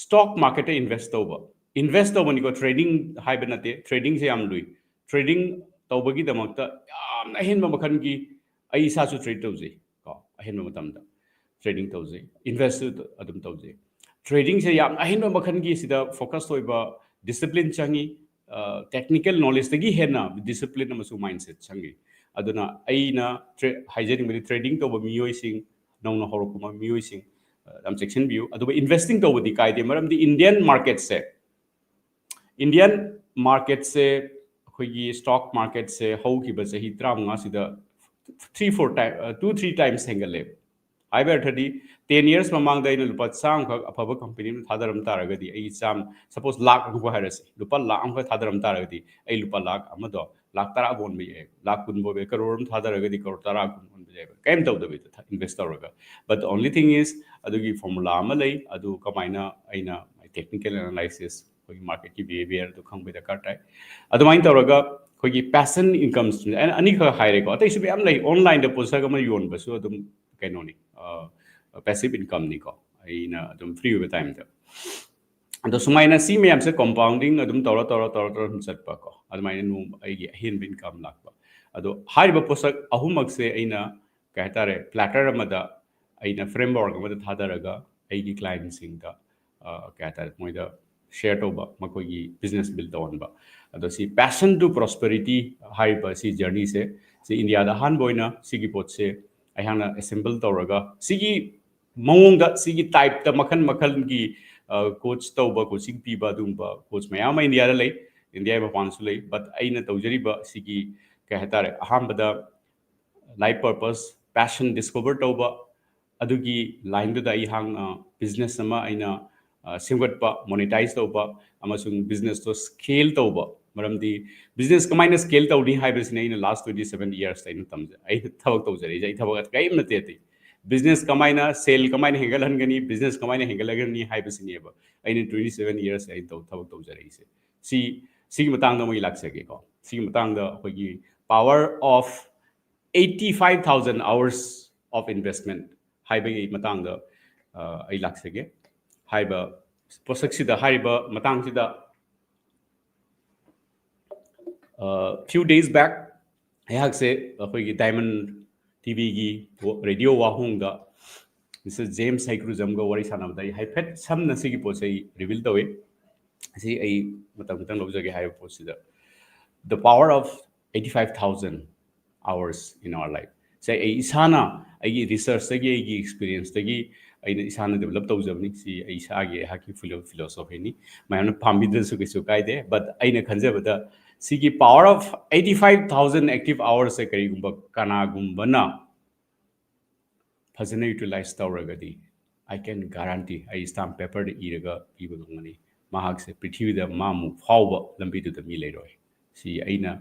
stock marketꯇ invest ꯇꯧꯕ, invest ꯇꯧꯕꯅꯤꯀꯣ, trading ꯍꯥꯏꯕ ꯅꯠꯇꯦ꯫ Tradingꯁꯦ ꯌꯥꯝ ꯂꯨꯏ꯫ Trading ꯇꯧꯕꯒꯤꯗꯃꯛꯇ ꯌꯥꯝꯅ ꯑꯍꯦꯟꯕ ꯃꯈꯜꯒꯤ, ꯑꯩ ꯏꯁꯥꯁꯨ trade ꯇꯧꯖꯩ ꯀꯣ, ꯑꯍꯦꯟꯕ ꯃꯇꯝꯗ trading ꯇꯧꯖꯩ, invest ꯑꯗꯨꯝ ꯇꯧꯖꯩ꯫ Tradingꯁꯦ ꯌꯥꯝ ꯑꯍꯦꯟꯕ ꯃꯈꯜꯒꯤ, ꯁꯤꯗ focus ꯑꯣꯏꯕ discipline ꯆꯪꯉꯤ, technical knowledgeꯇꯒꯤ ꯍꯦꯟꯅ discipline ꯑꯃꯁꯨꯡ mindset ꯆꯪꯉꯤ꯫ ꯑꯗꯨꯅ ꯑꯩꯅ ꯍꯥꯏꯖꯅꯤꯡꯕꯗꯤ, trading ꯇꯧꯕ ꯃꯤꯑꯣꯏꯁꯤꯡ, ꯅꯧꯅ ꯍꯧꯔꯛꯄ ꯃꯤꯑꯣꯏꯁꯤꯡ ꯌꯥꯝ ꯆꯦꯛꯁꯤꯟꯕꯤꯌꯨ꯫ ꯑꯗꯨꯒ investing ꯇꯧꯕꯗꯤ ꯀꯥꯏꯗꯦ, ꯃꯔꯝꯗꯤ Indian marketꯁꯦ, Indian marketꯁꯦ, ꯑꯩꯈꯣꯏꯒꯤ stock marketꯁꯦ ꯍꯧꯈꯤꯕ ꯆꯍꯤ ꯇꯔꯥꯃꯉꯥꯁꯤꯗ three four time, two three times ꯍꯦꯟꯒꯠꯂꯦ꯫ ꯍꯥꯏꯕ ꯑꯔꯊꯗꯤ, ten years ꯃꯃꯥꯡꯗ ꯑꯩꯅ ꯂꯨꯄꯥ ꯆꯥꯝꯃꯈꯛ ꯑꯐꯕ company ꯑꯃ ꯊꯥꯗꯔꯝ ꯇꯥꯔꯒꯗꯤ, ꯑꯩ ꯆꯥꯝꯃ, suppose ꯂꯥꯛ ꯑꯃꯈꯛ ꯍꯥꯏꯔꯁꯤ, ꯂꯨꯄꯥ ꯂꯥꯛ ꯑꯃꯈꯛ ꯊꯥꯗꯔꯝ ꯇꯥꯔꯒꯗꯤ, ꯑꯩ ꯂꯨꯄꯥ ꯂꯥꯛ ꯑꯃꯗꯣ ꯂꯥꯛ ꯇꯔꯥ ꯑꯣꯟꯕ ꯌꯥꯏ, ꯂꯥꯛ ꯀꯨꯟ ꯑꯣꯟꯕ ꯌꯥꯏ, ꯀꯔꯣꯔ ꯑꯃ ꯊꯥꯗꯔꯒꯗꯤ ꯀꯔꯣꯔ ꯇꯔꯥ ꯀꯨꯟ ꯑꯣꯟꯕ ꯌꯥꯏꯕ, ꯀꯔꯤꯝ ꯇꯧꯗꯕꯤꯗ invest ꯇꯧꯔꯒ꯫ But the only thing is, ꯑꯗꯨꯒꯤ formula ꯑꯃ ꯂꯩ, ꯑꯗꯨ ꯀꯃꯥꯏꯅ ꯑꯩꯅ technical analysis, ꯑꯩꯈꯣꯏꯒꯤ marketꯀꯤ behavior ꯑꯗꯨ ꯈꯪꯕ ꯗꯔꯀꯥꯔ ꯇꯥꯏ꯫ ꯑꯗꯨꯃꯥꯏꯅ ꯇꯧꯔꯒ ꯑꯩꯈꯣꯏꯒꯤ passive income stream ꯑꯅꯤꯈꯛ ꯍꯥꯏꯔꯦꯀꯣ, ꯑꯇꯩꯁꯨ ꯃꯌꯥꯝ ꯂꯩ꯫ Onlineꯗ ꯄꯣꯠꯁꯛ ꯑꯃ ꯌꯣꯟꯕꯁꯨ ꯑꯗꯨꯝ ꯀꯩꯅꯣꯅꯤ, passive incomeꯅꯤꯀꯣ, ꯑꯩꯅ ꯑꯗꯨꯝ free ꯑꯣꯏꯕ timeꯗ꯫ ꯑꯗꯣ ꯁꯨꯃꯥꯏꯅ ꯁꯤ ꯃꯌꯥꯝꯁꯦ compounding ꯑꯗꯨꯝ ꯇꯧꯔ ꯇꯧꯔ ꯇꯧꯔ ꯇꯧꯔ ꯑꯗꯨꯝ ꯆꯠꯄ ꯀꯣ, ꯑꯗꯨꯃꯥꯏꯅ ꯅꯣꯡꯃ ꯑꯩꯒꯤ ꯑꯍꯦꯟꯕ income ꯂꯥꯛꯄ꯫ ꯑꯗꯣ ꯍꯥꯏꯔꯤꯕ ꯄꯣꯠꯁꯛ ꯑꯍꯨꯝꯃꯛꯁꯦ ꯑꯩꯅ, ꯀꯩ ꯍꯥꯏꯇꯥꯔꯦ, platter ꯑꯃꯗ, ꯑꯩꯅ framework ꯑꯃꯗ ꯊꯥꯗꯔꯒ ꯑꯩꯒꯤ clientꯁꯤꯡꯗ, ꯀꯩ ꯍꯥꯏꯇꯥꯔꯦ, ꯃꯣꯏꯗ share ꯇꯧꯕ, ꯃꯈꯣꯏꯒꯤ business build ꯇꯧꯍꯟꯕ꯫ ꯑꯗꯣ ꯁꯤ Passion to Prosperity ꯍꯥꯏꯔꯤꯕ ꯁꯤ journeyꯁꯦ, ꯁꯤ Indiaꯗ ꯑꯍꯥꯟꯕ ꯑꯣꯏꯅ ꯁꯤꯒꯤ ꯄꯣꯠꯁꯦ ꯑꯩꯍꯥꯛꯅ assemble ꯇꯧꯔꯒ, ꯁꯤꯒꯤ ꯃꯑꯣꯡꯗ, ꯁꯤꯒꯤ typeꯇ ꯃꯈꯜ ꯃꯈꯜꯒꯤ coach ꯇꯧꯕ, coaching ꯄꯤꯕ, ꯑꯗꯨꯒꯨꯝꯕ coach ꯃꯌꯥꯝ ꯑꯃ Indiaꯗ ꯂꯩ, Indiaꯒꯤ ꯃꯄꯥꯟꯁꯨ ꯂꯩ꯫ But ꯑꯩꯅ ꯇꯧꯖꯔꯤꯕ ꯁꯤꯒꯤ, ꯀꯩ ꯍꯥꯏꯇꯥꯔꯦ, ꯑꯍꯥꯟꯕꯗ life purpose, passion discover ꯇꯧꯕ, ꯑꯗꯨꯒꯤ lineꯗꯨꯗ ꯑꯩꯍꯥꯛꯅ business ꯑꯃ ꯑꯩꯅ ꯁꯦꯝꯒꯠꯄ, monetize ꯇꯧꯕ, ꯑꯃꯁꯨꯡ businessꯇꯣ scale ꯇꯧꯕ꯫ ꯃꯔꯝꯗꯤ business ꯀꯃꯥꯏꯅ scale ꯇꯧꯅꯤ ꯍꯥꯏꯕꯁꯤꯅ ꯑꯩꯅ last twenty seven yearsꯇ ꯑꯩꯅ ꯇꯝꯖ-, ꯑꯩꯅ ꯊꯕꯛ ꯇꯧꯖꯔꯛꯏꯁꯦ꯫ ꯑꯩ ꯊꯕꯛ ꯀꯔꯤꯝ ꯅꯠꯇꯦ ꯑꯇꯩ꯫ Business ꯀꯃꯥꯏꯅ sale ꯀꯃꯥꯏꯅ ꯍꯦꯟꯒꯠꯍꯟꯒꯅꯤ, business ꯀꯃꯥꯏꯅ ꯍꯦꯟꯒꯠꯍꯟꯒꯅꯤ ꯍꯥꯏꯕꯁꯤꯅꯦꯕ ꯑꯩꯅ twenty seven years ꯑꯩꯅ ꯇꯧ-, ꯊꯕꯛ ꯇꯧꯖꯔꯛꯏꯁꯦ꯫ ꯁꯤ, ꯁꯤꯒꯤ ꯃꯇꯥꯡꯗ ꯑꯃꯨꯛ ꯑꯩ ꯂꯥꯛꯆꯒꯦꯀꯣ꯫ ꯁꯤꯒꯤ ꯃꯇꯥꯡꯗ ꯑꯩꯈꯣꯏꯒꯤ power of eighty five thousand hours of investment ꯍꯥꯏꯕꯒꯤ ꯃꯇꯥꯡꯗ ꯑ, ꯑꯩ ꯂꯥꯛꯆꯒꯦ꯫ ꯍꯥꯏꯕ ꯄꯣꯠꯁꯛꯁꯤꯗ, ꯍꯥꯏꯔꯤꯕ ꯃꯇꯥꯡꯁꯤꯗ, ꯑ, few days back ꯑꯩꯍꯥꯛꯁꯦ ꯑꯩꯈꯣꯏꯒꯤ Diamond TVꯒꯤ ꯔꯦꯗꯤꯑꯣ ꯋꯥꯍꯣꯡꯗ ꯃꯤꯁꯇꯔ ꯖꯦꯝꯁ ꯍꯩꯀ꯭ꯔꯨꯖꯝꯒ ꯋꯥꯔꯤ ꯁꯥꯟꯅꯕꯗ ꯑꯩ ꯍꯥꯏꯐꯦꯠ ꯁꯝꯅ ꯁꯤꯒꯤ ꯄꯣꯠꯁꯦ ꯑꯩ ꯔꯤꯚꯤꯜ ꯇꯧꯏ꯫ ꯁꯤ ꯑꯩ ꯃꯇꯝ ꯈꯤꯇꯪ ꯂꯧꯖꯒꯦ ꯍꯥꯏꯔꯤꯕ ꯄꯣꯠꯁꯤꯗ, the power of eighty five thousand hours in our life ꯁꯦ ꯑꯩ ꯏꯁꯥꯅ ꯑꯩꯒꯤ ꯔꯤꯁꯔꯆꯇꯒꯤ, ꯑꯩꯒꯤ ꯑꯦꯛꯁꯄꯤꯔꯤꯌꯦꯟꯁꯇꯒꯤ ꯑꯩꯅ ꯏꯁꯥꯅ ꯗꯦꯕꯂꯞ ꯇꯧꯖꯕꯅꯤ꯫ ꯁꯤ ꯑꯩ ꯏꯁꯥꯒꯤ, ꯑꯩꯍꯥꯛꯀꯤ ꯐꯤꯂꯣ-, ꯐꯤꯂꯣꯁꯣꯐꯤꯅꯤ꯫ ꯃꯌꯥꯝꯅ ꯄꯥꯝꯕꯤꯗ꯭ꯔꯁꯨ ꯀꯩꯁꯨ ꯀꯥꯏꯗꯦ, but ꯑꯩꯅ ꯈꯟꯖꯕꯗ ꯁꯤꯒꯤ power of eighty five thousand active hoursꯁꯦ ꯀꯔꯤꯒꯨꯝꯕ ꯀꯅꯥꯒꯨꯝꯕꯅ ꯐꯖꯅ ꯌꯨꯇꯤꯂꯥꯏꯁ ꯇꯧꯔꯒꯗꯤ, I can guarantee, ꯑꯩ ꯁ꯭ꯇꯥꯝ ꯄꯦꯄꯔꯗ ꯏꯔꯒ ꯄꯤꯕ ꯉꯝꯒꯅꯤ, ꯃꯍꯥꯛꯁꯦ ꯄ꯭ꯔꯤꯊꯤꯕꯤꯗ ꯃꯥꯃꯨꯛ ꯐꯥꯎꯕ ꯂꯝꯕꯤꯗꯨꯗ ꯃꯤ ꯂꯩꯔꯣꯏ꯫ ꯁꯤ ꯑꯩꯅ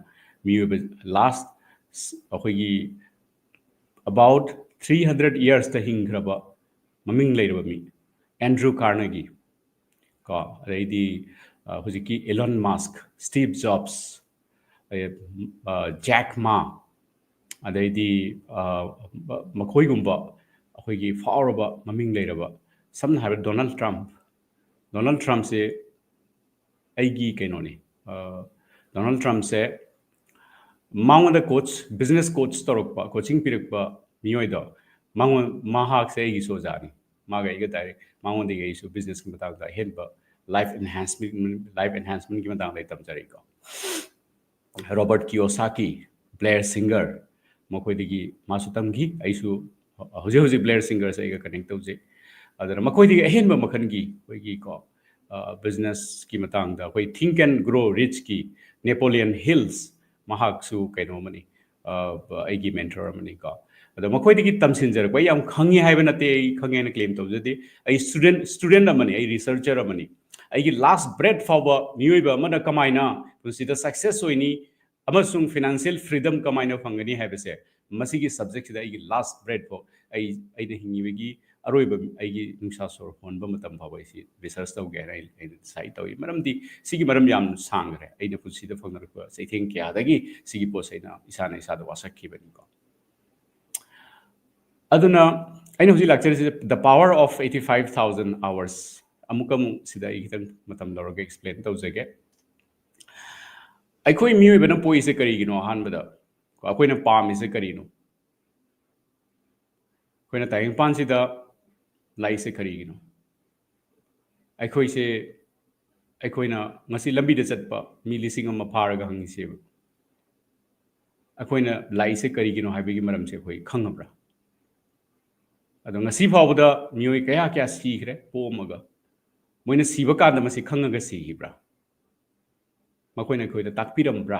ꯃꯤꯑꯣꯏꯕ ꯂꯥꯁ ꯑꯩꯈꯣꯏꯒꯤ about three hundred yearsꯇ ꯍꯤꯡꯈ꯭ꯔꯕ ꯃꯃꯤꯡ ꯂꯩꯔꯕ ꯃꯤ ꯑꯦꯟꯗ꯭ꯔꯨ ꯀꯥꯔꯅꯦꯒꯤ ꯀꯣ, ꯑꯗꯩꯗꯤ ꯑ, ꯍꯧꯖꯤꯛꯀꯤ ꯏꯂꯣꯟ ꯃꯥꯁꯛ, ꯁ꯭ꯇꯤꯚ ꯖꯣꯕꯁ, ꯑ, ꯖꯦꯛ ꯃꯥ, ꯑꯗꯩꯗꯤ ꯑ, ꯃꯈꯣꯏꯒꯨꯝꯕ ꯑꯩꯈꯣꯏꯒꯤ ꯐꯥꯎꯔꯕ ꯃꯃꯤꯡ ꯂꯩꯔꯕ, ꯁꯝꯅ ꯍꯥꯏꯔꯕꯗ ꯗꯣꯅꯥꯜꯗ ꯇ꯭ꯔꯝꯞ꯫ ꯗꯣꯅꯥꯜꯗ ꯇ꯭ꯔꯝꯞꯁꯦ ꯑꯩꯒꯤ ꯀꯩꯅꯣꯅꯤ꯫ ꯑ, ꯗꯣꯅꯥꯜꯗ ꯇ꯭ꯔꯝꯞꯁꯦ ꯃꯉꯣꯟꯗ ꯀꯣꯆ, ꯕꯤꯖꯤꯅꯦꯁ ꯀꯣꯆ ꯇꯧꯔꯛꯄ, ꯀꯣꯆꯤꯡ ꯄꯤꯔꯛꯄ ꯃꯤꯑꯣꯏꯗꯣ, ꯃꯉꯣꯟ-, ꯃꯍꯥꯛꯁꯦ ꯑꯩꯒꯤꯁꯨ ꯑꯣꯖꯥꯅꯤ꯫ ꯃꯥꯒ ꯑꯩꯒ ꯗꯥꯏꯔꯦꯛ, ꯃꯉꯣꯟꯗꯒꯤ ꯑꯩꯁꯨ ꯕꯤꯖꯤꯅꯦꯁꯀꯤ ꯃꯇꯥꯡꯗ ꯑꯍꯦꯟꯕ ꯂꯥꯏꯐ ꯑꯦꯟꯍꯥꯟꯁꯃꯦꯟ, ꯂꯥꯏꯐ ꯑꯦꯟꯍꯥꯟꯁꯃꯦꯟꯒꯤ ꯃꯇꯥꯡꯗ ꯑꯩ ꯇꯝꯖꯔꯛꯏꯀꯣ꯫ ꯔꯣꯕꯔꯠ ꯀꯤꯌꯣꯁꯥꯀꯤ, ꯕ꯭ꯂꯦꯌꯔ ꯁꯤꯡꯒꯔ, ꯃꯈꯣꯏꯗꯒꯤ ꯃꯥꯁꯨ ꯇꯝꯈꯤ꯫ ꯑꯩꯁꯨ ꯍꯧꯖꯤꯛ ꯍꯧꯖꯤꯛ ꯕ꯭ꯂꯦꯌꯔ ꯁꯤꯡꯒꯔꯁꯦ ꯑꯩꯒ ꯀꯅꯦꯛ ꯇꯧꯖꯩ꯫ ꯑꯗꯨꯅ ꯃꯈꯣꯏꯗꯒꯤ ꯑꯍꯦꯟꯕ ꯃꯈꯜꯒꯤ ꯑꯩꯈꯣꯏꯒꯤ ꯀꯣ, ꯑ, ꯕꯤꯖꯤꯅꯦꯁꯀꯤ ꯃꯇꯥꯡꯗ ꯑꯩꯈꯣꯏ Think and Grow Richꯀꯤ ꯅꯦꯄꯣꯂꯤꯌꯟ ꯍꯤꯜꯁ, ꯃꯍꯥꯛꯁꯨ ꯀꯩꯅꯣ ꯑꯃꯅꯤ, ꯑ, ꯑꯩꯒꯤ ꯃꯦꯟꯇꯔ ꯑꯃꯅꯤ ꯀꯣ꯫ ꯑꯗꯣ ꯃꯈꯣꯏꯗꯒꯤ ꯇꯝꯁꯤꯟꯖꯔꯛꯄ, ꯑꯩ ꯌꯥꯝ ꯈꯪꯉꯤ ꯍꯥꯏꯕ ꯅꯠꯇꯦ, ꯑꯩ ꯈꯪꯉꯦ ꯍꯥꯏꯅ ꯀ꯭ꯂꯦꯝ ꯇꯧꯖꯗꯦ꯫ ꯑꯩ ꯁ꯭ꯇꯨꯗꯦꯟ, ꯁ꯭ꯇꯨꯗꯦꯟ ꯑꯃꯅꯤ, ꯑꯩ ꯔꯤꯁꯔꯆꯔ ꯑꯃꯅꯤ꯫ ꯑꯩꯒꯤ ꯂꯥꯁ ꯕ꯭ꯔꯦꯠ ꯐꯥꯎꯕ ꯃꯤꯑꯣꯏꯕ ꯑꯃꯅ ꯀꯃꯥꯏꯅ ꯄꯨꯟꯁꯤꯗ ꯁꯛꯁꯦꯁ ꯑꯣꯏꯅꯤ ꯑꯃꯁꯨꯡ ꯐꯤꯅꯥꯟꯁꯤꯌꯦꯜ ꯐ꯭ꯔꯤꯗꯝ ꯀꯃꯥꯏꯅ ꯐꯪꯒꯅꯤ ꯍꯥꯏꯕꯁꯦ, ꯃꯁꯤꯒꯤ ꯁꯕꯖꯦꯛꯁꯤꯗ ꯑꯩꯒꯤ ꯂꯥꯁ ꯕ꯭ꯔꯦꯠ ꯐꯥꯎ ꯑꯩ, ꯑꯩꯅ ꯍꯤꯡꯉꯤꯕꯒꯤ ꯑꯔꯣꯏꯕ ꯑꯩꯒꯤ ꯅꯨꯡꯁꯥ ꯁꯣꯔ ꯍꯣꯟꯕ ꯃꯇꯝ ꯐꯥꯎꯕ ꯑꯩꯁꯤ ꯔꯤꯁꯔꯁ ꯇꯧꯒꯦ ꯍꯥꯏꯅ ꯑꯩ, ꯑꯩꯅ ꯗꯤꯁꯥꯏꯠ ꯇꯧꯏ꯫ ꯃꯔꯝꯗꯤ ꯁꯤꯒꯤ ꯃꯔꯝ ꯌꯥꯝ ꯁꯥꯡꯈ꯭ꯔꯦ꯫ ꯑꯩꯅ ꯄꯨꯟꯁꯤꯗ ꯐꯪꯅꯔꯛꯄ ꯆꯩꯊꯦꯡ ꯀꯌꯥꯗꯒꯤ ꯁꯤꯒꯤ ꯄꯣꯠꯁꯦ ꯑꯩꯅ ꯏꯁꯥꯅ ꯏꯁꯥꯗ ꯋꯥꯁꯛꯈꯤꯕꯅꯤꯀꯣ꯫ ꯑꯗꯨꯅ ꯑꯩꯅ ꯍꯧꯖꯤꯛ ꯂꯥꯛꯆꯔꯤꯁꯤ the power of eighty five thousand hours꯫ ꯑꯃꯨꯛꯀ ꯑꯃꯨꯛ ꯁꯤꯗ ꯑꯩ ꯈꯤꯇꯪ ꯃꯇꯝ ꯂꯧꯔꯒ ꯑꯦꯛꯁꯄ꯭ꯂꯦꯟ ꯇꯧꯖꯒꯦ꯫ ꯑꯩꯈꯣꯏ ꯃꯤꯑꯣꯏꯕꯅ ꯄꯣꯛꯏꯁꯦ ꯀꯔꯤꯒꯤꯅꯣ? ꯑꯍꯥꯟꯕꯗ ꯑꯩꯈꯣꯏꯅ ꯄꯥꯝꯃꯤꯁꯦ ꯀꯔꯤꯅꯣ? ꯑꯩꯈꯣꯏꯅ ꯇꯥꯏꯕꯪꯄꯥꯟꯁꯤꯗ ꯂꯥꯛꯏꯁꯦ ꯀꯔꯤꯒꯤꯅꯣ? ꯑꯩꯈꯣꯏꯁꯦ, ꯑꯩꯈꯣꯏꯅ ꯉꯁꯤ ꯂꯝꯕꯤꯗ ꯆꯠꯄ ꯃꯤ ꯂꯤꯁꯤꯡ ꯑꯃ ꯐꯥꯔꯒ ꯍꯪꯉꯤꯁꯦꯕ, ꯑꯩꯈꯣꯏꯅ ꯂꯥꯛꯏꯁꯦ ꯀꯔꯤꯒꯤꯅꯣ ꯍꯥꯏꯕꯒꯤ ꯃꯔꯝꯁꯦ ꯑꯩꯈꯣꯏ ꯈꯪꯉꯕ꯭ꯔꯥ? ꯑꯗꯣ ꯉꯁꯤ ꯐꯥꯎꯕꯗ ꯃꯤꯑꯣꯏ ꯀꯌꯥ ꯀꯌꯥ ꯁꯤꯈ꯭ꯔꯦ ꯄꯣꯛꯑꯝꯃꯒ? ꯃꯣꯏꯅ ꯁꯤꯕ ꯀꯥꯟꯗ ꯃꯁꯤ ꯈꯪꯉꯒ ꯁꯤꯈꯤꯕ꯭ꯔꯥ? ꯃꯈꯣꯏꯅ ꯑꯩꯈꯣꯏꯗ ꯇꯥꯛꯄꯤꯔꯝꯕ꯭ꯔꯥ?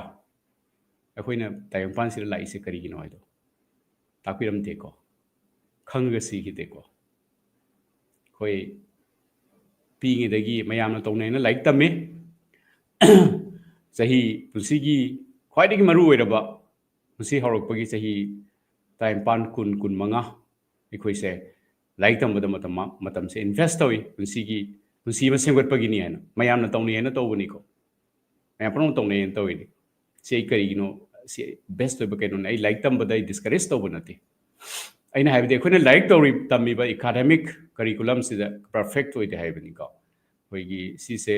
ꯑꯩꯈꯣꯏꯅ ꯇꯥꯏꯕꯪꯄꯥꯟꯁꯤꯗ ꯂꯥꯛꯏꯁꯦ ꯀꯔꯤꯒꯤꯅꯣ ꯍꯥꯏꯗꯣ ꯇꯥꯛꯄꯤꯔꯝꯗꯦꯀꯣ꯫ ꯈꯪꯉꯒ ꯁꯤꯈꯤꯗꯦꯀꯣ꯫ ꯑꯩꯈꯣꯏ ꯄꯤꯛꯏꯉꯩꯗꯒꯤ ꯃꯌꯥꯝꯅ ꯇꯧꯅꯩꯅ ꯂꯥꯏꯔꯤꯛ ꯇꯝꯃꯤ꯫ ꯆꯍꯤ, ꯄꯨꯟꯁꯤꯒꯤ ꯈ꯭ꯋꯥꯏꯗꯒꯤ ꯃꯔꯨ ꯑꯣꯏꯔꯕ ꯄꯨꯟꯁꯤ ꯍꯧꯔꯛꯄꯒꯤ ꯆꯍꯤ ꯇꯔꯥꯅꯤꯄꯥꯟ, ꯀꯨꯟ, ꯀꯨꯟꯃꯉꯥ ꯑꯩꯈꯣꯏꯁꯦ ꯂꯥꯏꯔꯤꯛ ꯇꯝꯕꯗ ꯃꯇꯝ, ꯃꯇꯝꯁꯦ ꯏꯟꯚꯦꯁ ꯇꯧꯏ꯫ ꯄꯨꯟꯁꯤꯒꯤ, ꯄꯨꯟꯁꯤ ꯑꯃ ꯁꯦꯝꯒꯠꯄꯒꯤꯅꯤ ꯍꯥꯏꯅ ꯃꯌꯥꯝꯅ ꯇꯧꯅꯩ ꯍꯥꯏꯅ ꯇꯧꯕꯅꯤꯀꯣ꯫ ꯃꯌꯥꯝ ꯄꯨꯝꯅꯃꯛ ꯇꯧꯅꯩ ꯍꯥꯏꯅ ꯇꯧꯔꯤꯅꯤ꯫ ꯁꯤ ꯑꯩ ꯀꯔꯤꯒꯤꯅꯣ? ꯁꯤ ꯕꯦꯁ ꯑꯣꯏꯕ ꯀꯩꯅꯣꯅꯦ꯫ ꯑꯩ ꯂꯥꯏꯔꯤꯛ ꯇꯝꯕꯗ ꯑꯩ ꯗꯤꯁꯀꯔꯦꯖ ꯇꯧꯕ ꯅꯠꯇꯦ꯫ ꯑꯩꯅ ꯍꯥꯏꯕꯗꯤ ꯑꯩꯈꯣꯏꯅ ꯂꯥꯏꯔꯤꯛ ꯇꯧꯔꯤ, ꯇꯝꯃꯤꯕ ꯑꯦꯀꯥꯗꯦꯃꯤꯛ ꯀꯔꯤꯀꯨꯂꯝꯁꯤꯗ ꯄꯔꯐꯦꯛ ꯑꯣꯏꯗꯦ ꯍꯥꯏꯕꯅꯤꯀꯣ꯫ ꯑꯩꯈꯣꯏꯒꯤ ꯁꯤꯁꯦ,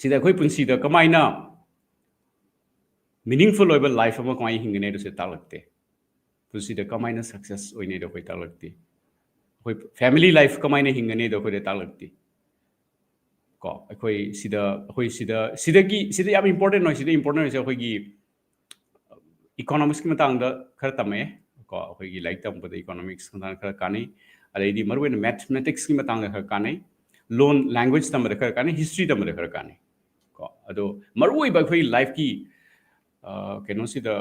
ꯁꯤꯗ ꯑꯩꯈꯣꯏ ꯄꯨꯟꯁꯤꯗ ꯀꯃꯥꯏꯅ ꯃꯤꯅꯤꯡꯐꯨꯜ ꯑꯣꯏꯕ ꯂꯥꯏꯐ ꯑꯃ ꯀꯃꯥꯏꯅ ꯍꯤꯡꯒꯅꯤ ꯍꯥꯏꯕꯁꯦ ꯇꯥꯛꯂꯛꯇꯦ꯫ ꯄꯨꯟꯁꯤꯗ ꯀꯃꯥꯏꯅ ꯁꯛꯁꯦꯁ ꯑꯣꯏꯅꯤꯗꯣ ꯑꯩꯈꯣꯏ ꯇꯥꯛꯂꯛꯇꯦ꯫ ꯑꯩꯈꯣꯏ ꯐꯦꯃꯤꯂꯤ ꯂꯥꯏꯐ ꯀꯃꯥꯏꯅ ꯍꯤꯡꯒꯅꯤꯗꯣ ꯑꯩꯈꯣꯏꯗ ꯇꯥꯛꯂꯛꯇꯦ꯫ ꯀꯣ, ꯑꯩꯈꯣꯏ ꯁꯤꯗ, ꯑꯩꯈꯣꯏ ꯁꯤꯗ, ꯁꯤꯗꯒꯤ, ꯁꯤꯗ ꯌꯥꯝ ꯏꯝꯄꯣꯔꯇꯦꯟ ꯑꯣꯏ, ꯁꯤꯗ ꯏꯝꯄꯣꯔꯇꯦꯟ ꯑꯣꯏꯁꯦ ꯑꯩꯈꯣꯏꯒꯤ ꯏꯀꯣꯅꯣꯃꯤꯛꯁꯀꯤ ꯃꯇꯥꯡꯗ ꯈꯔ ꯇꯝꯃꯛꯑꯦ꯫ ꯀꯣ, ꯑꯩꯈꯣꯏꯒꯤ ꯂꯥꯏꯔꯤꯛ ꯇꯝꯕꯗ ꯏꯀꯣꯅꯣꯃꯤꯛꯁ ꯃꯇꯥꯡꯗ ꯈꯔ ꯀꯥꯟꯅꯩ꯫ ꯑꯗꯩꯗꯤ ꯃꯔꯨꯑꯣꯏꯅ ꯃꯦꯊꯃꯦꯇꯤꯛꯁꯀꯤ ꯃꯇꯥꯡꯗ ꯈꯔ ꯀꯥꯟꯅꯩ꯫ ꯂꯣꯟ, ꯂꯦꯡꯒ꯭ꯋꯦꯖ ꯇꯝꯕꯗ ꯈꯔ ꯀꯥꯟꯅꯩ, ꯍꯤꯁꯇ꯭ꯔꯤ ꯇꯝꯕꯗ ꯈꯔ ꯀꯥꯟꯅꯩ꯫ ꯀꯣ, ꯑꯗꯣ ꯃꯔꯨꯑꯣꯏꯕ ꯑꯩꯈꯣꯏꯒꯤ ꯂꯥꯏꯐꯀꯤ, ꯑ, ꯀꯩꯅꯣꯁꯤꯗ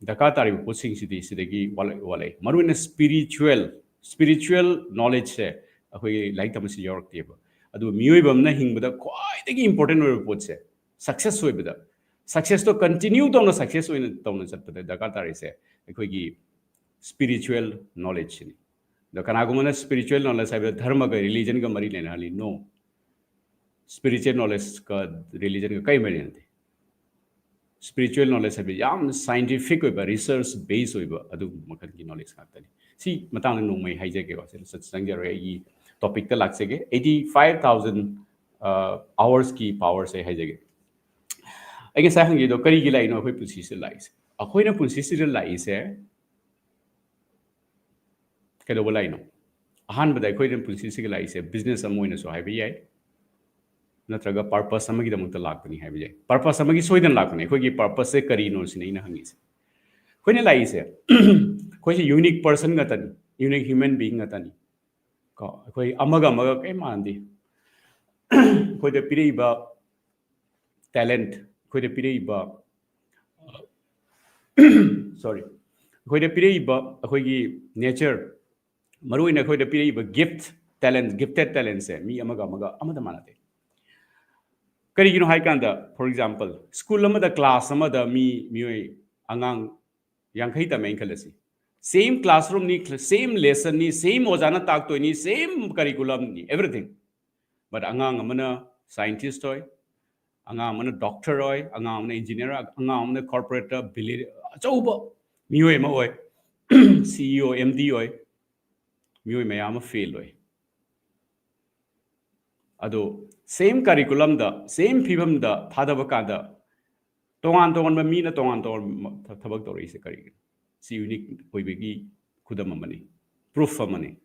ꯗꯔꯀꯥꯔ ꯇꯥꯔꯤꯕ ꯄꯣꯠꯁꯤꯡꯁꯤꯗꯤ ꯁꯤꯗꯒꯤ ꯋꯥꯠꯂꯛ-, ꯋꯥꯠꯂꯛꯏ꯫ ꯃꯔꯨꯑꯣꯏꯅ ꯁ꯭ꯄꯤꯔꯤꯆꯨꯋꯦꯜ, ꯁ꯭ꯄꯤꯔꯤꯆꯨꯋꯦꯜ ꯅꯣꯂꯦꯖꯁꯦ ꯑꯩꯈꯣꯏꯒꯤ ꯂꯥꯏꯔꯤꯛ ꯇꯝꯕꯁꯤ ꯌꯥꯎꯔꯛꯇꯦꯕ꯫ ꯑꯗꯨꯒ ꯃꯤꯑꯣꯏꯕ ꯑꯃꯅ ꯍꯤꯡꯕꯗ ꯈ꯭ꯋꯥꯏꯗꯒꯤ ꯏꯝꯄꯣꯔꯇꯦꯟ ꯑꯣꯏꯕ ꯄꯣꯠꯁꯦ, ꯁꯛꯁꯦꯁ ꯑꯣꯏꯕꯗ, ꯁꯛꯁꯦꯁꯇꯣ ꯀꯟꯇꯤꯅ꯭ꯌꯨ ꯇꯧꯅ ꯁꯛꯁꯦꯁ ꯑꯣꯏꯅ ꯇꯧꯅ ꯆꯠꯄꯗ ꯗꯔꯀꯥꯔ ꯇꯥꯔꯤꯁꯦ ꯑꯩꯈꯣꯏꯒꯤ ꯁ꯭ꯄꯤꯔꯤꯆꯨꯋꯦꯜ ꯅꯣꯂꯦꯖꯁꯤꯅꯤ꯫ ꯑꯗꯣ ꯀꯅꯥꯒꯨꯝꯕꯅ spiritual knowledge ꯍꯥꯏꯕꯗ ꯙꯔꯃꯒ, religionꯒ ꯃꯔꯤ ꯂꯩꯅꯍꯜꯂꯤ꯫ No, spiritual knowledgeꯀ religionꯒ ꯀꯔꯤ ꯃꯔꯤ ꯂꯩꯅꯗꯦ꯫ Spiritual knowledge ꯍꯥꯏꯕ ꯌꯥꯝ scientific ꯑꯣꯏꯕ, research base ꯑꯣꯏꯕ ꯑꯗꯨꯒꯨꯝꯕ ꯃꯈꯜꯒꯤ knowledge ꯉꯥꯛꯇꯅꯤ꯫ ꯁꯤ ꯃꯇꯥꯡꯗ ꯅꯣꯡꯃꯩ ꯍꯥꯏꯖꯒꯦꯀꯣ, ꯁꯤꯗ ꯆꯠ-, ꯆꯪꯖꯔꯣꯏ꯫ ꯑꯩꯒꯤ topicꯇ ꯂꯥꯛꯆꯒꯦ꯫ Eighty five thousand hoursꯀꯤ powerꯁꯦ ꯍꯥꯏꯖꯒꯦ꯫ ꯑꯩ ꯉꯁꯥꯏ ꯍꯪꯈꯤꯗꯣ, ꯀꯔꯤꯒꯤ ꯂꯥꯛꯏꯅꯣ ꯑꯩꯈꯣꯏ ꯄꯨꯟꯁꯤꯁꯤꯗ ꯂꯥꯛꯏꯁꯦ? ꯑꯩꯈꯣꯏꯅ ꯄꯨꯟꯁꯤꯁꯤꯗ ꯂꯥꯛꯏꯁꯦ ꯀꯩꯗꯧꯕ ꯂꯥꯛꯏꯅꯣ? ꯑꯍꯥꯟꯕꯗ ꯑꯩꯈꯣꯏꯅ ꯄꯨꯟꯁꯤꯁꯤꯒ ꯂꯥꯛꯏꯁꯦ business ꯑꯃ ꯑꯣꯏꯅꯁꯨ ꯍꯥꯏꯕ ꯌꯥꯏ, ꯅꯠꯇ꯭ꯔꯒ purpose ꯑꯃꯒꯤꯗꯃꯛꯇ ꯂꯥꯛꯄꯅꯤ ꯍꯥꯏꯕ ꯌꯥꯏ꯫ Purpose ꯑꯃꯒꯤ ꯁꯣꯏꯗꯅ ꯂꯥꯛꯄꯅꯤ꯫ ꯑꯩꯈꯣꯏꯒꯤ purposeꯁꯦ ꯀꯔꯤꯅꯣ ꯁꯤꯅꯤ ꯑꯩꯅ ꯍꯪꯉꯤꯁꯦ꯫ ꯑꯩꯈꯣꯏꯅ ꯂꯥꯛꯏꯁꯦ, ꯑꯩꯈꯣꯏꯁꯦ unique person ꯉꯥꯛꯇꯅꯤ, unique human being ꯉꯥꯛꯇꯅꯤ꯫ ꯀꯣ, ꯑꯩꯈꯣꯏ ꯑꯃꯒ ꯑꯃꯒ ꯀꯔꯤꯝ ꯃꯥꯟꯅꯗꯦ꯫ ꯑꯩꯈꯣꯏꯗ ꯄꯤꯔꯛꯏꯕ talent, ꯑꯩꯈꯣꯏꯗ ꯄꯤꯔꯛꯏꯕ, sorry, ꯑꯩꯈꯣꯏꯗ ꯄꯤꯔꯛꯏꯕ ꯑꯩꯈꯣꯏꯒꯤ nature, ꯃꯔꯨꯑꯣꯏꯅ ꯑꯩꯈꯣꯏꯗ ꯄꯤꯔꯛꯏꯕ gift, talent, gifted talentꯁꯦ ꯃꯤ ꯑꯃꯒ ꯑꯃꯒ ꯑꯃꯠꯇ ꯃꯥꯟꯅꯗꯦ꯫ ꯀꯔꯤꯒꯤꯅꯣ ꯍꯥꯏꯀꯥꯟꯗ, for example, school ꯑꯃꯗ, class ꯑꯃꯗ ꯃꯤ, ꯃꯤꯑꯣꯏ, ꯑꯉꯥꯡ ꯌꯥꯡꯈꯩ ꯇꯝꯃꯦꯅ ꯈꯜꯂꯁꯤ꯫ Same classroomꯅꯤ, same lessonꯅꯤ, same ꯑꯣꯖꯥꯅ ꯇꯥꯛꯇꯣꯏꯅꯤ, same curriculumꯅꯤ, everything. But ꯑꯉꯥꯡ ꯑꯃꯅ scientist ꯑꯣꯏ, ꯑꯉꯥꯡ ꯑꯃꯅ doctor ꯑꯣꯏ, ꯑꯉꯥꯡ ꯑꯃꯅ engineer, ꯑꯉꯥꯡ ꯑꯃꯅ corporate, billionaire, ꯑꯆꯧꯕ ꯃꯤꯑꯣꯏ ꯑꯃ ꯑꯣꯏ, CEO, MD ꯑꯣꯏ, ꯃꯤꯑꯣꯏ ꯃꯌꯥꯝ ꯑꯃ fail ꯑꯣꯏ꯫ ꯑꯗꯣ same curriculumꯗ, same ꯐꯤꯕꯝꯗ ꯊꯥꯗꯕ ꯀꯥꯟꯗ ꯇꯣꯉꯥꯟ ꯇꯣꯉꯥꯟꯕ ꯃꯤꯅ ꯇꯣꯉꯥꯟ ꯇꯣꯉꯥꯟꯕ ꯊ-, ꯊꯕꯛ ꯇꯧꯔꯛꯏꯁꯦ ꯀꯔꯤꯒꯤꯅꯣ? ꯁꯤ unique ꯑꯣꯏꯕꯒꯤ ꯈꯨꯗꯝ ꯑꯃꯅꯤ, proof ꯑꯃꯅꯤ꯫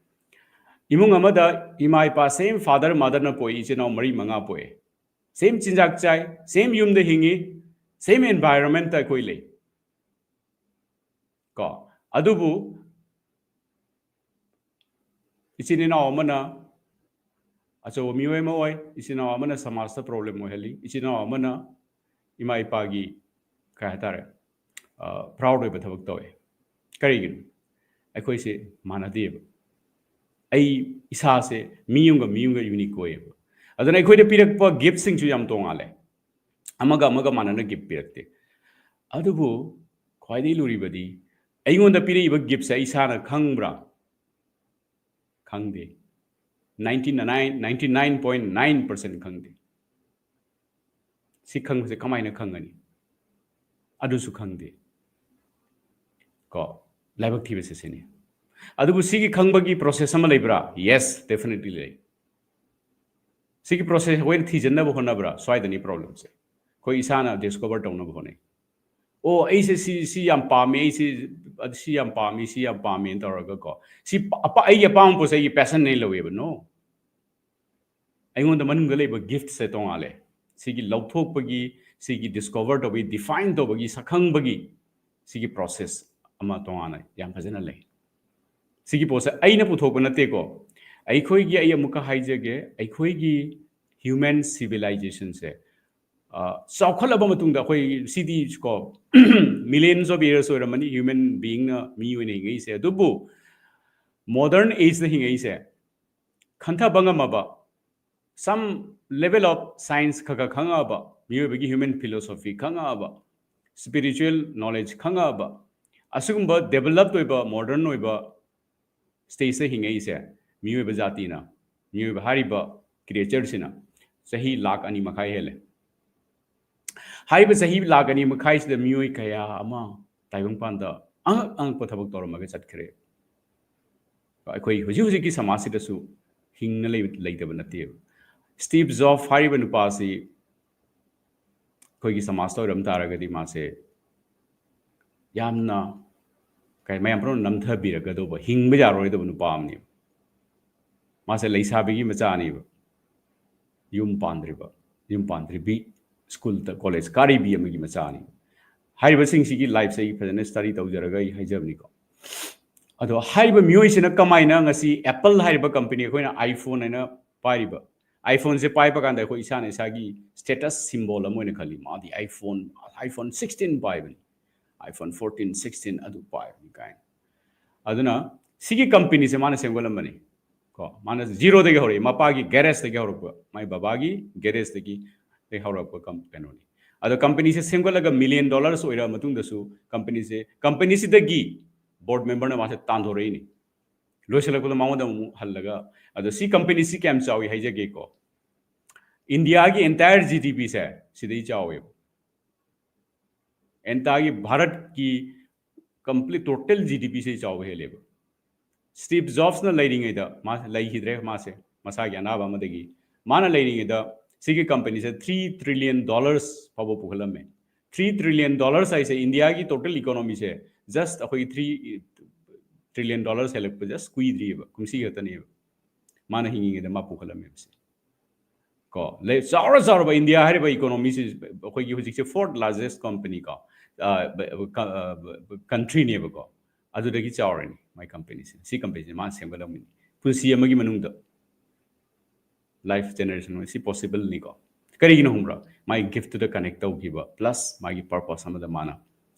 ꯏꯃꯨꯡ ꯑꯃꯗ ꯏꯃꯥ ꯏꯄꯥ same father motherꯅ ꯄꯣꯛꯏ, ꯏꯆꯤꯟ ꯏꯅꯥꯎ ꯃꯔꯤ ꯃꯉꯥ ꯄꯣꯛꯑꯦ, same ꯆꯤꯟꯖꯥꯛ ꯆꯥꯏ, same ꯌꯨꯝꯗ ꯍꯤꯡꯉꯤ, same environmentꯇ ꯑꯩꯈꯣꯏ ꯂꯩ꯫ ꯀꯣ, ꯑꯗꯨꯕꯨ ꯏꯆꯤꯟ ꯏꯅꯥꯎ ꯑꯃꯅ ꯑꯆꯧꯕ ꯃꯤꯑꯣꯏ ꯑꯃ ꯑꯣꯏ, ꯏꯆꯤꯟ ꯏꯅꯥꯎ ꯑꯃꯅ ꯁꯃꯥꯖꯇ problem ꯑꯣꯏꯍꯜꯂꯤ, ꯏꯆꯤꯟ ꯏꯅꯥꯎ ꯑꯃꯅ ꯏꯃꯥ ꯏꯄꯥꯒꯤ, ꯀꯩ ꯍꯥꯏꯇꯥꯔꯦ, ꯑ, proud ꯑꯣꯏꯕ ꯊꯕꯛ ꯇꯧꯋꯦ꯫ ꯀꯔꯤꯒꯤꯅꯣ? ꯑꯩꯈꯣꯏꯁꯦ ꯃꯥꯟꯅꯗꯦꯕ꯫ ꯑꯩ ꯏꯁꯥꯁꯦ ꯃꯤ ꯑꯃꯒ ꯃꯤ ꯑꯃꯒ unique ꯑꯣꯏꯌꯦꯕ꯫ ꯑꯗꯨꯅ ꯑꯩꯈꯣꯏꯗ ꯄꯤꯔꯛꯄ giftꯁꯤꯡꯁꯨ ꯌꯥꯝ ꯇꯣꯡꯉꯥꯜꯂꯦ꯫ ꯑꯃꯒ ꯑꯃꯒ ꯃꯥꯟꯅꯅ gift ꯄꯤꯔꯛꯇꯦ꯫ ꯑꯗꯨꯕꯨ ꯈ꯭ꯋꯥꯏꯗꯒꯤ ꯂꯨꯔꯤꯕꯗꯤ, ꯑꯩꯉꯣꯟꯗ ꯄꯤꯔꯛꯏꯕ giftꯁꯦ ꯑꯩ ꯏꯁꯥꯅ ꯈꯪꯕ꯭ꯔꯥ? ꯈꯪꯗꯦ꯫ Ninety nine ninety nine point nine percent ꯈꯪꯗꯦ꯫ ꯁꯤ ꯈꯪꯕꯁꯦ ꯀꯃꯥꯏꯅ ꯈꯪꯒꯅꯤ? ꯑꯗꯨꯁꯨ ꯈꯪꯗꯦ꯫ ꯀꯣ, ꯂꯥꯏꯕꯛ ꯊꯤꯕꯁꯦ ꯁꯤꯅꯤ꯫ ꯑꯗꯨꯕꯨ ꯁꯤꯒꯤ ꯈꯪꯕꯒꯤ process ꯑꯃ ꯂꯩꯕ꯭ꯔꯥ? Yes, definitely ꯂꯩ꯫ ꯁꯤꯒꯤ process ꯑꯩꯈꯣꯏꯅ ꯊꯤꯖꯤꯟꯅꯕ ꯍꯣꯠꯅꯕ꯭ꯔꯥ? ꯁ꯭ꯋꯥꯏꯗꯅꯤ problemꯁꯦ꯫ ꯑꯩꯈꯣꯏ ꯏꯁꯥꯅ discover ꯇꯧꯅꯕ ꯍꯣꯠꯅꯩ꯫ ꯑꯣ, ꯑꯩꯁꯦ ꯁꯤ, ꯁꯤ ꯌꯥꯝ ꯄꯥꯝꯃꯤ, ꯑꯩꯁꯦ ꯁꯤ ꯌꯥꯝ ꯄꯥꯝꯃꯤ, ꯁꯤ ꯌꯥꯝ ꯄꯥꯝꯃꯦꯅ ꯇꯧꯔꯒꯀꯣ, ꯁꯤ ꯑꯄꯥ-, ꯑꯩꯒꯤ ꯑꯄꯥꯝꯕ ꯄꯣꯠꯁꯦ ꯑꯩꯒꯤ passionꯅꯦ ꯂꯧꯋꯦꯕ꯫ No꯫ ꯑꯩꯉꯣꯟꯗ ꯃꯅꯨꯡꯗ ꯂꯩꯕ giftꯁꯦ ꯇꯣꯉꯥꯜꯂꯦ꯫ ꯁꯤꯒꯤ ꯂꯧꯊꯣꯛꯄꯒꯤ, ꯁꯤꯒꯤ discover ꯇꯧꯕꯒꯤ, define ꯇꯧꯕꯒꯤ, ꯁꯛꯈꯪꯕꯒꯤ ꯁꯤꯒꯤ process ꯑꯃ ꯇꯣꯉꯥꯟꯅ ꯌꯥꯝ ꯐꯖꯅ ꯂꯩ꯫ ꯁꯤꯒꯤ ꯄꯣꯠꯁꯦ ꯑꯩꯅ ꯄꯨꯊꯣꯛꯄ ꯅꯠꯇꯦꯀꯣ꯫ ꯑꯩꯈꯣꯏꯒꯤ, ꯑꯩ ꯑꯃꯨꯛꯀ ꯍꯥꯏꯖꯒꯦ, ꯑꯩꯈꯣꯏꯒꯤ human civilizationꯁꯦ, ꯑ, ꯆꯥꯎꯈꯠꯂꯕ ꯃꯇꯨꯡꯗ ꯑꯩꯈꯣꯏ ꯁꯤꯗꯤ ꯀꯣ, millions of years ꯑꯣꯏꯔꯝꯃꯅꯤ human beingꯅ, ꯃꯤ ꯑꯣꯏꯅ ꯍꯤꯡꯉꯛꯏꯁꯦ꯫ ꯑꯗꯨꯕꯨ modern ageꯗ ꯍꯤꯡꯉꯛꯏꯁꯦ, ꯈꯟꯊꯕ ꯉꯝꯃꯕ, some level of science ꯈꯔ ꯈꯔ ꯈꯪꯉꯛꯑꯕ, ꯃꯤꯑꯣꯏꯕꯒꯤ human philosophy ꯈꯪꯉꯛꯑꯕ, spiritual knowledge ꯈꯪꯉꯛꯑꯕ, ꯑꯁꯤꯒꯨꯝꯕ developed ꯑꯣꯏꯕ, modern ꯑꯣꯏꯕ stageꯇ ꯍꯤꯡꯉꯛꯏꯁꯦ ꯃꯤꯑꯣꯏꯕ ꯖꯥꯇꯤꯅ, ꯃꯤꯑꯣꯏꯕ ꯍꯥꯏꯔꯤꯕ creatureꯁꯤꯅ ꯆꯍꯤ ꯂꯥꯈ ꯑꯅꯤ ꯃꯈꯥꯏ ꯍꯦꯜꯂꯦ꯫ ꯍꯥꯏꯔꯤꯕ ꯆꯍꯤ ꯂꯥꯈ ꯑꯅꯤ ꯃꯈꯥꯏꯁꯤꯗ ꯃꯤꯑꯣꯏ ꯀꯌꯥ ꯑꯃ ꯇꯥꯏꯕꯪꯄꯥꯟꯗ ꯑꯉꯛ ꯑꯉꯛꯄ ꯊꯕꯛ ꯇꯧꯔꯝꯃꯒ ꯆꯠꯈ꯭ꯔꯦ꯫ ꯑꯩꯈꯣꯏ ꯍꯧꯖꯤꯛ ꯍꯧꯖꯤꯛꯀꯤ ꯁꯃꯥꯖꯁꯤꯗꯁꯨ ꯍꯤꯡꯅ ꯂꯩ-, ꯂꯩꯇꯕ ꯅꯠꯇꯦꯕ꯫ Steve Jobs ꯍꯥꯏꯔꯤꯕ ꯅꯨꯄꯥꯁꯤ ꯑꯩꯈꯣꯏꯒꯤ ꯁꯃꯥꯖꯇ ꯑꯣꯏꯔꯝ ꯇꯥꯔꯒꯗꯤ ꯃꯥꯁꯦ ꯌꯥꯝꯅ ꯀꯩ, ꯃꯌꯥꯝ ꯄꯨꯝꯅꯃꯛ ꯅꯝꯊꯕꯤꯔꯒꯗꯧꯕ, ꯍꯤꯡꯕ ꯌꯥꯔꯣꯏꯗꯕ ꯅꯨꯄꯥ ꯑꯃꯅꯦꯕ꯫ ꯃꯥꯁꯦ ꯂꯩꯁꯥꯕꯤꯒꯤ ꯃꯆꯥꯅꯦꯕ, ꯌꯨꯝ ꯄꯥꯟꯗ꯭ꯔꯤꯕ, ꯌꯨꯝ ꯄꯥꯟꯗ꯭ꯔꯤꯕꯤ, ꯁ꯭ꯀꯨꯜꯗ, ꯀꯣꯂꯦꯖ ꯀꯥꯔꯤꯕꯤ ꯑꯃꯒꯤ ꯃꯆꯥꯅꯤ꯫ ꯍꯥꯏꯔꯤꯕꯁꯤꯡꯁꯤꯒꯤ lifeꯁꯦ ꯑꯩ ꯐꯖꯅ study ꯇꯧꯖꯔꯒ ꯑꯩ ꯍꯥꯏꯖꯕꯅꯤꯀꯣ꯫ ꯑꯗꯣ ꯍꯥꯏꯔꯤꯕ ꯃꯤꯑꯣꯏꯁꯤꯅ ꯀꯃꯥꯏꯅ ꯉꯁꯤ Apple ꯍꯥꯏꯔꯤꯕ company, ꯑꯩꯈꯣꯏꯅ iPhone ꯍꯥꯏꯅ ꯄꯥꯏꯔꯤꯕ, iPhoneꯁꯦ ꯄꯥꯏꯕ ꯀꯥꯟꯗ ꯑꯩꯈꯣꯏ ꯏꯁꯥꯅ ꯏꯁꯥꯒꯤ status symbol ꯑꯃ ꯑꯣꯏꯅ ꯈꯜꯂꯤ꯫ ꯃꯥꯗꯤ iPhone, iPhone sixteen ꯄꯥꯏꯕꯅꯤ, iPhone fourteen, sixteen ꯑꯗꯨ ꯄꯥꯏꯕꯅꯤ ꯀꯥꯏꯅ꯫ ꯑꯗꯨꯅ ꯁꯤꯒꯤ companyꯁꯦ ꯃꯥꯅ ꯁꯦꯝꯒꯠꯂꯝꯕꯅꯤ꯫ ꯀꯣ, ꯃꯥꯅ zeroꯗꯒꯤ ꯍꯧꯔꯛꯏ, ꯃꯄꯥꯒꯤ garageꯇꯒꯤ ꯍꯧꯔꯛꯄ, ꯃꯥꯏ ꯕꯕꯥꯒꯤ garageꯇꯒꯤ ꯍꯧꯔꯛꯄ ꯀꯝ-, ꯀꯩꯅꯣꯅꯤ꯫ ꯑꯗꯣ companyꯁꯦ ꯁꯦꯝꯒꯠꯂꯒ million dollars ꯑꯣꯏꯔꯕ ꯃꯇꯨꯡꯗꯁꯨ companyꯁꯦ, companyꯁꯤꯗꯒꯤ board memberꯅ ꯃꯥꯁꯦ ꯇꯥꯟꯊꯣꯔꯛꯏꯅꯤ꯫ ꯂꯣꯏꯁꯤꯜꯂꯛꯄꯗ ꯃꯉꯣꯟꯗ ꯑꯃꯨꯛ ꯍꯜꯂꯒ, ꯑꯗꯣ ꯁꯤ ꯀꯝꯄꯦꯅꯤꯁꯤ ꯀꯌꯥꯝ ꯆꯥꯎꯏ ꯍꯥꯏꯖꯒꯦꯀꯣ꯫ ꯏꯟꯗꯤꯌꯥꯒꯤ entire G D Pꯁꯦ ꯁꯤꯗꯩ ꯆꯥꯎꯋꯦꯕ꯫ Entareꯒꯤ ꯚꯥꯔꯠꯀꯤ complete total G D Pꯁꯦ ꯆꯥꯎꯕ ꯍꯦꯜꯂꯦꯕ꯫ ꯁ꯭ꯇꯤꯚ ꯖꯣꯕꯁꯅ ꯂꯩꯔꯤꯉꯩꯗ, ꯃꯥ ꯂꯩꯈꯤꯗ꯭ꯔꯦ, ꯃꯥꯁꯦ ꯃꯁꯥꯒꯤ ꯑꯅꯥꯕ ꯑꯃꯗꯒꯤ, ꯃꯥꯅ ꯂꯩꯔꯤꯉꯩꯗ ꯁꯤꯒꯤ ꯀꯝꯄꯦꯅꯤꯁꯦ three trillion dollars ꯐꯥꯎꯕ ꯄꯨꯈꯠꯂꯝꯃꯦ꯫ Three trillion dollars ꯍꯥꯏꯁꯦ ꯏꯟꯗꯤꯌꯥꯒꯤ total economyꯁꯦ just ꯑꯩꯈꯣꯏꯒꯤ three trillion dollars ꯍꯦꯜꯂꯛꯄ just ꯀꯨꯏꯗ꯭ꯔꯤꯑꯕ, ꯀꯨꯝꯁꯤ ꯈꯛꯇꯅꯦꯕ ꯃꯥꯅ ꯍꯤꯡꯉꯤꯉꯩꯗ ꯃꯥ ꯄꯨꯈꯠꯂꯝꯃꯦꯕꯁꯦ꯫ ꯀꯣ, ꯂꯩ-, ꯆꯥꯎꯔ ꯆꯥꯎꯔꯕ ꯏꯟꯗꯤꯌꯥ ꯍꯥꯏꯔꯤꯕ economyꯁꯤ ꯑꯩꯈꯣꯏꯒꯤ ꯍꯧꯖꯤꯛꯁꯦ fourth largest company ꯀꯣ, ꯑ, ꯕ-, ꯕ-, ꯀ-, ꯑ, ꯕ-, ꯕ-, countryꯅꯦꯕꯀꯣ꯫ ꯑꯗꯨꯗꯒꯤ ꯆꯥꯎꯔꯅꯤ ꯃꯥꯏ ꯀꯝꯄꯦꯅꯤꯁꯦ꯫ ꯁꯤ ꯀꯝꯄꯦꯅꯤꯁꯦ ꯃꯥꯅ ꯁꯦꯝꯒꯠꯂꯝꯃꯤꯅꯤ꯫ ꯄꯨꯟꯁꯤ ꯑꯃꯒꯤ ꯃꯅꯨꯡꯗ life generation ꯁꯤ possibleꯅꯤꯀꯣ꯫ ꯀꯔꯤꯒꯤꯅꯣ ꯈꯪꯕ꯭ꯔꯥ? ꯃꯥꯒꯤ giftꯇꯨꯗ connect ꯇꯧꯈꯤꯕ plus ꯃꯥꯒꯤ purpose ꯑꯃꯗ ꯃꯥꯅ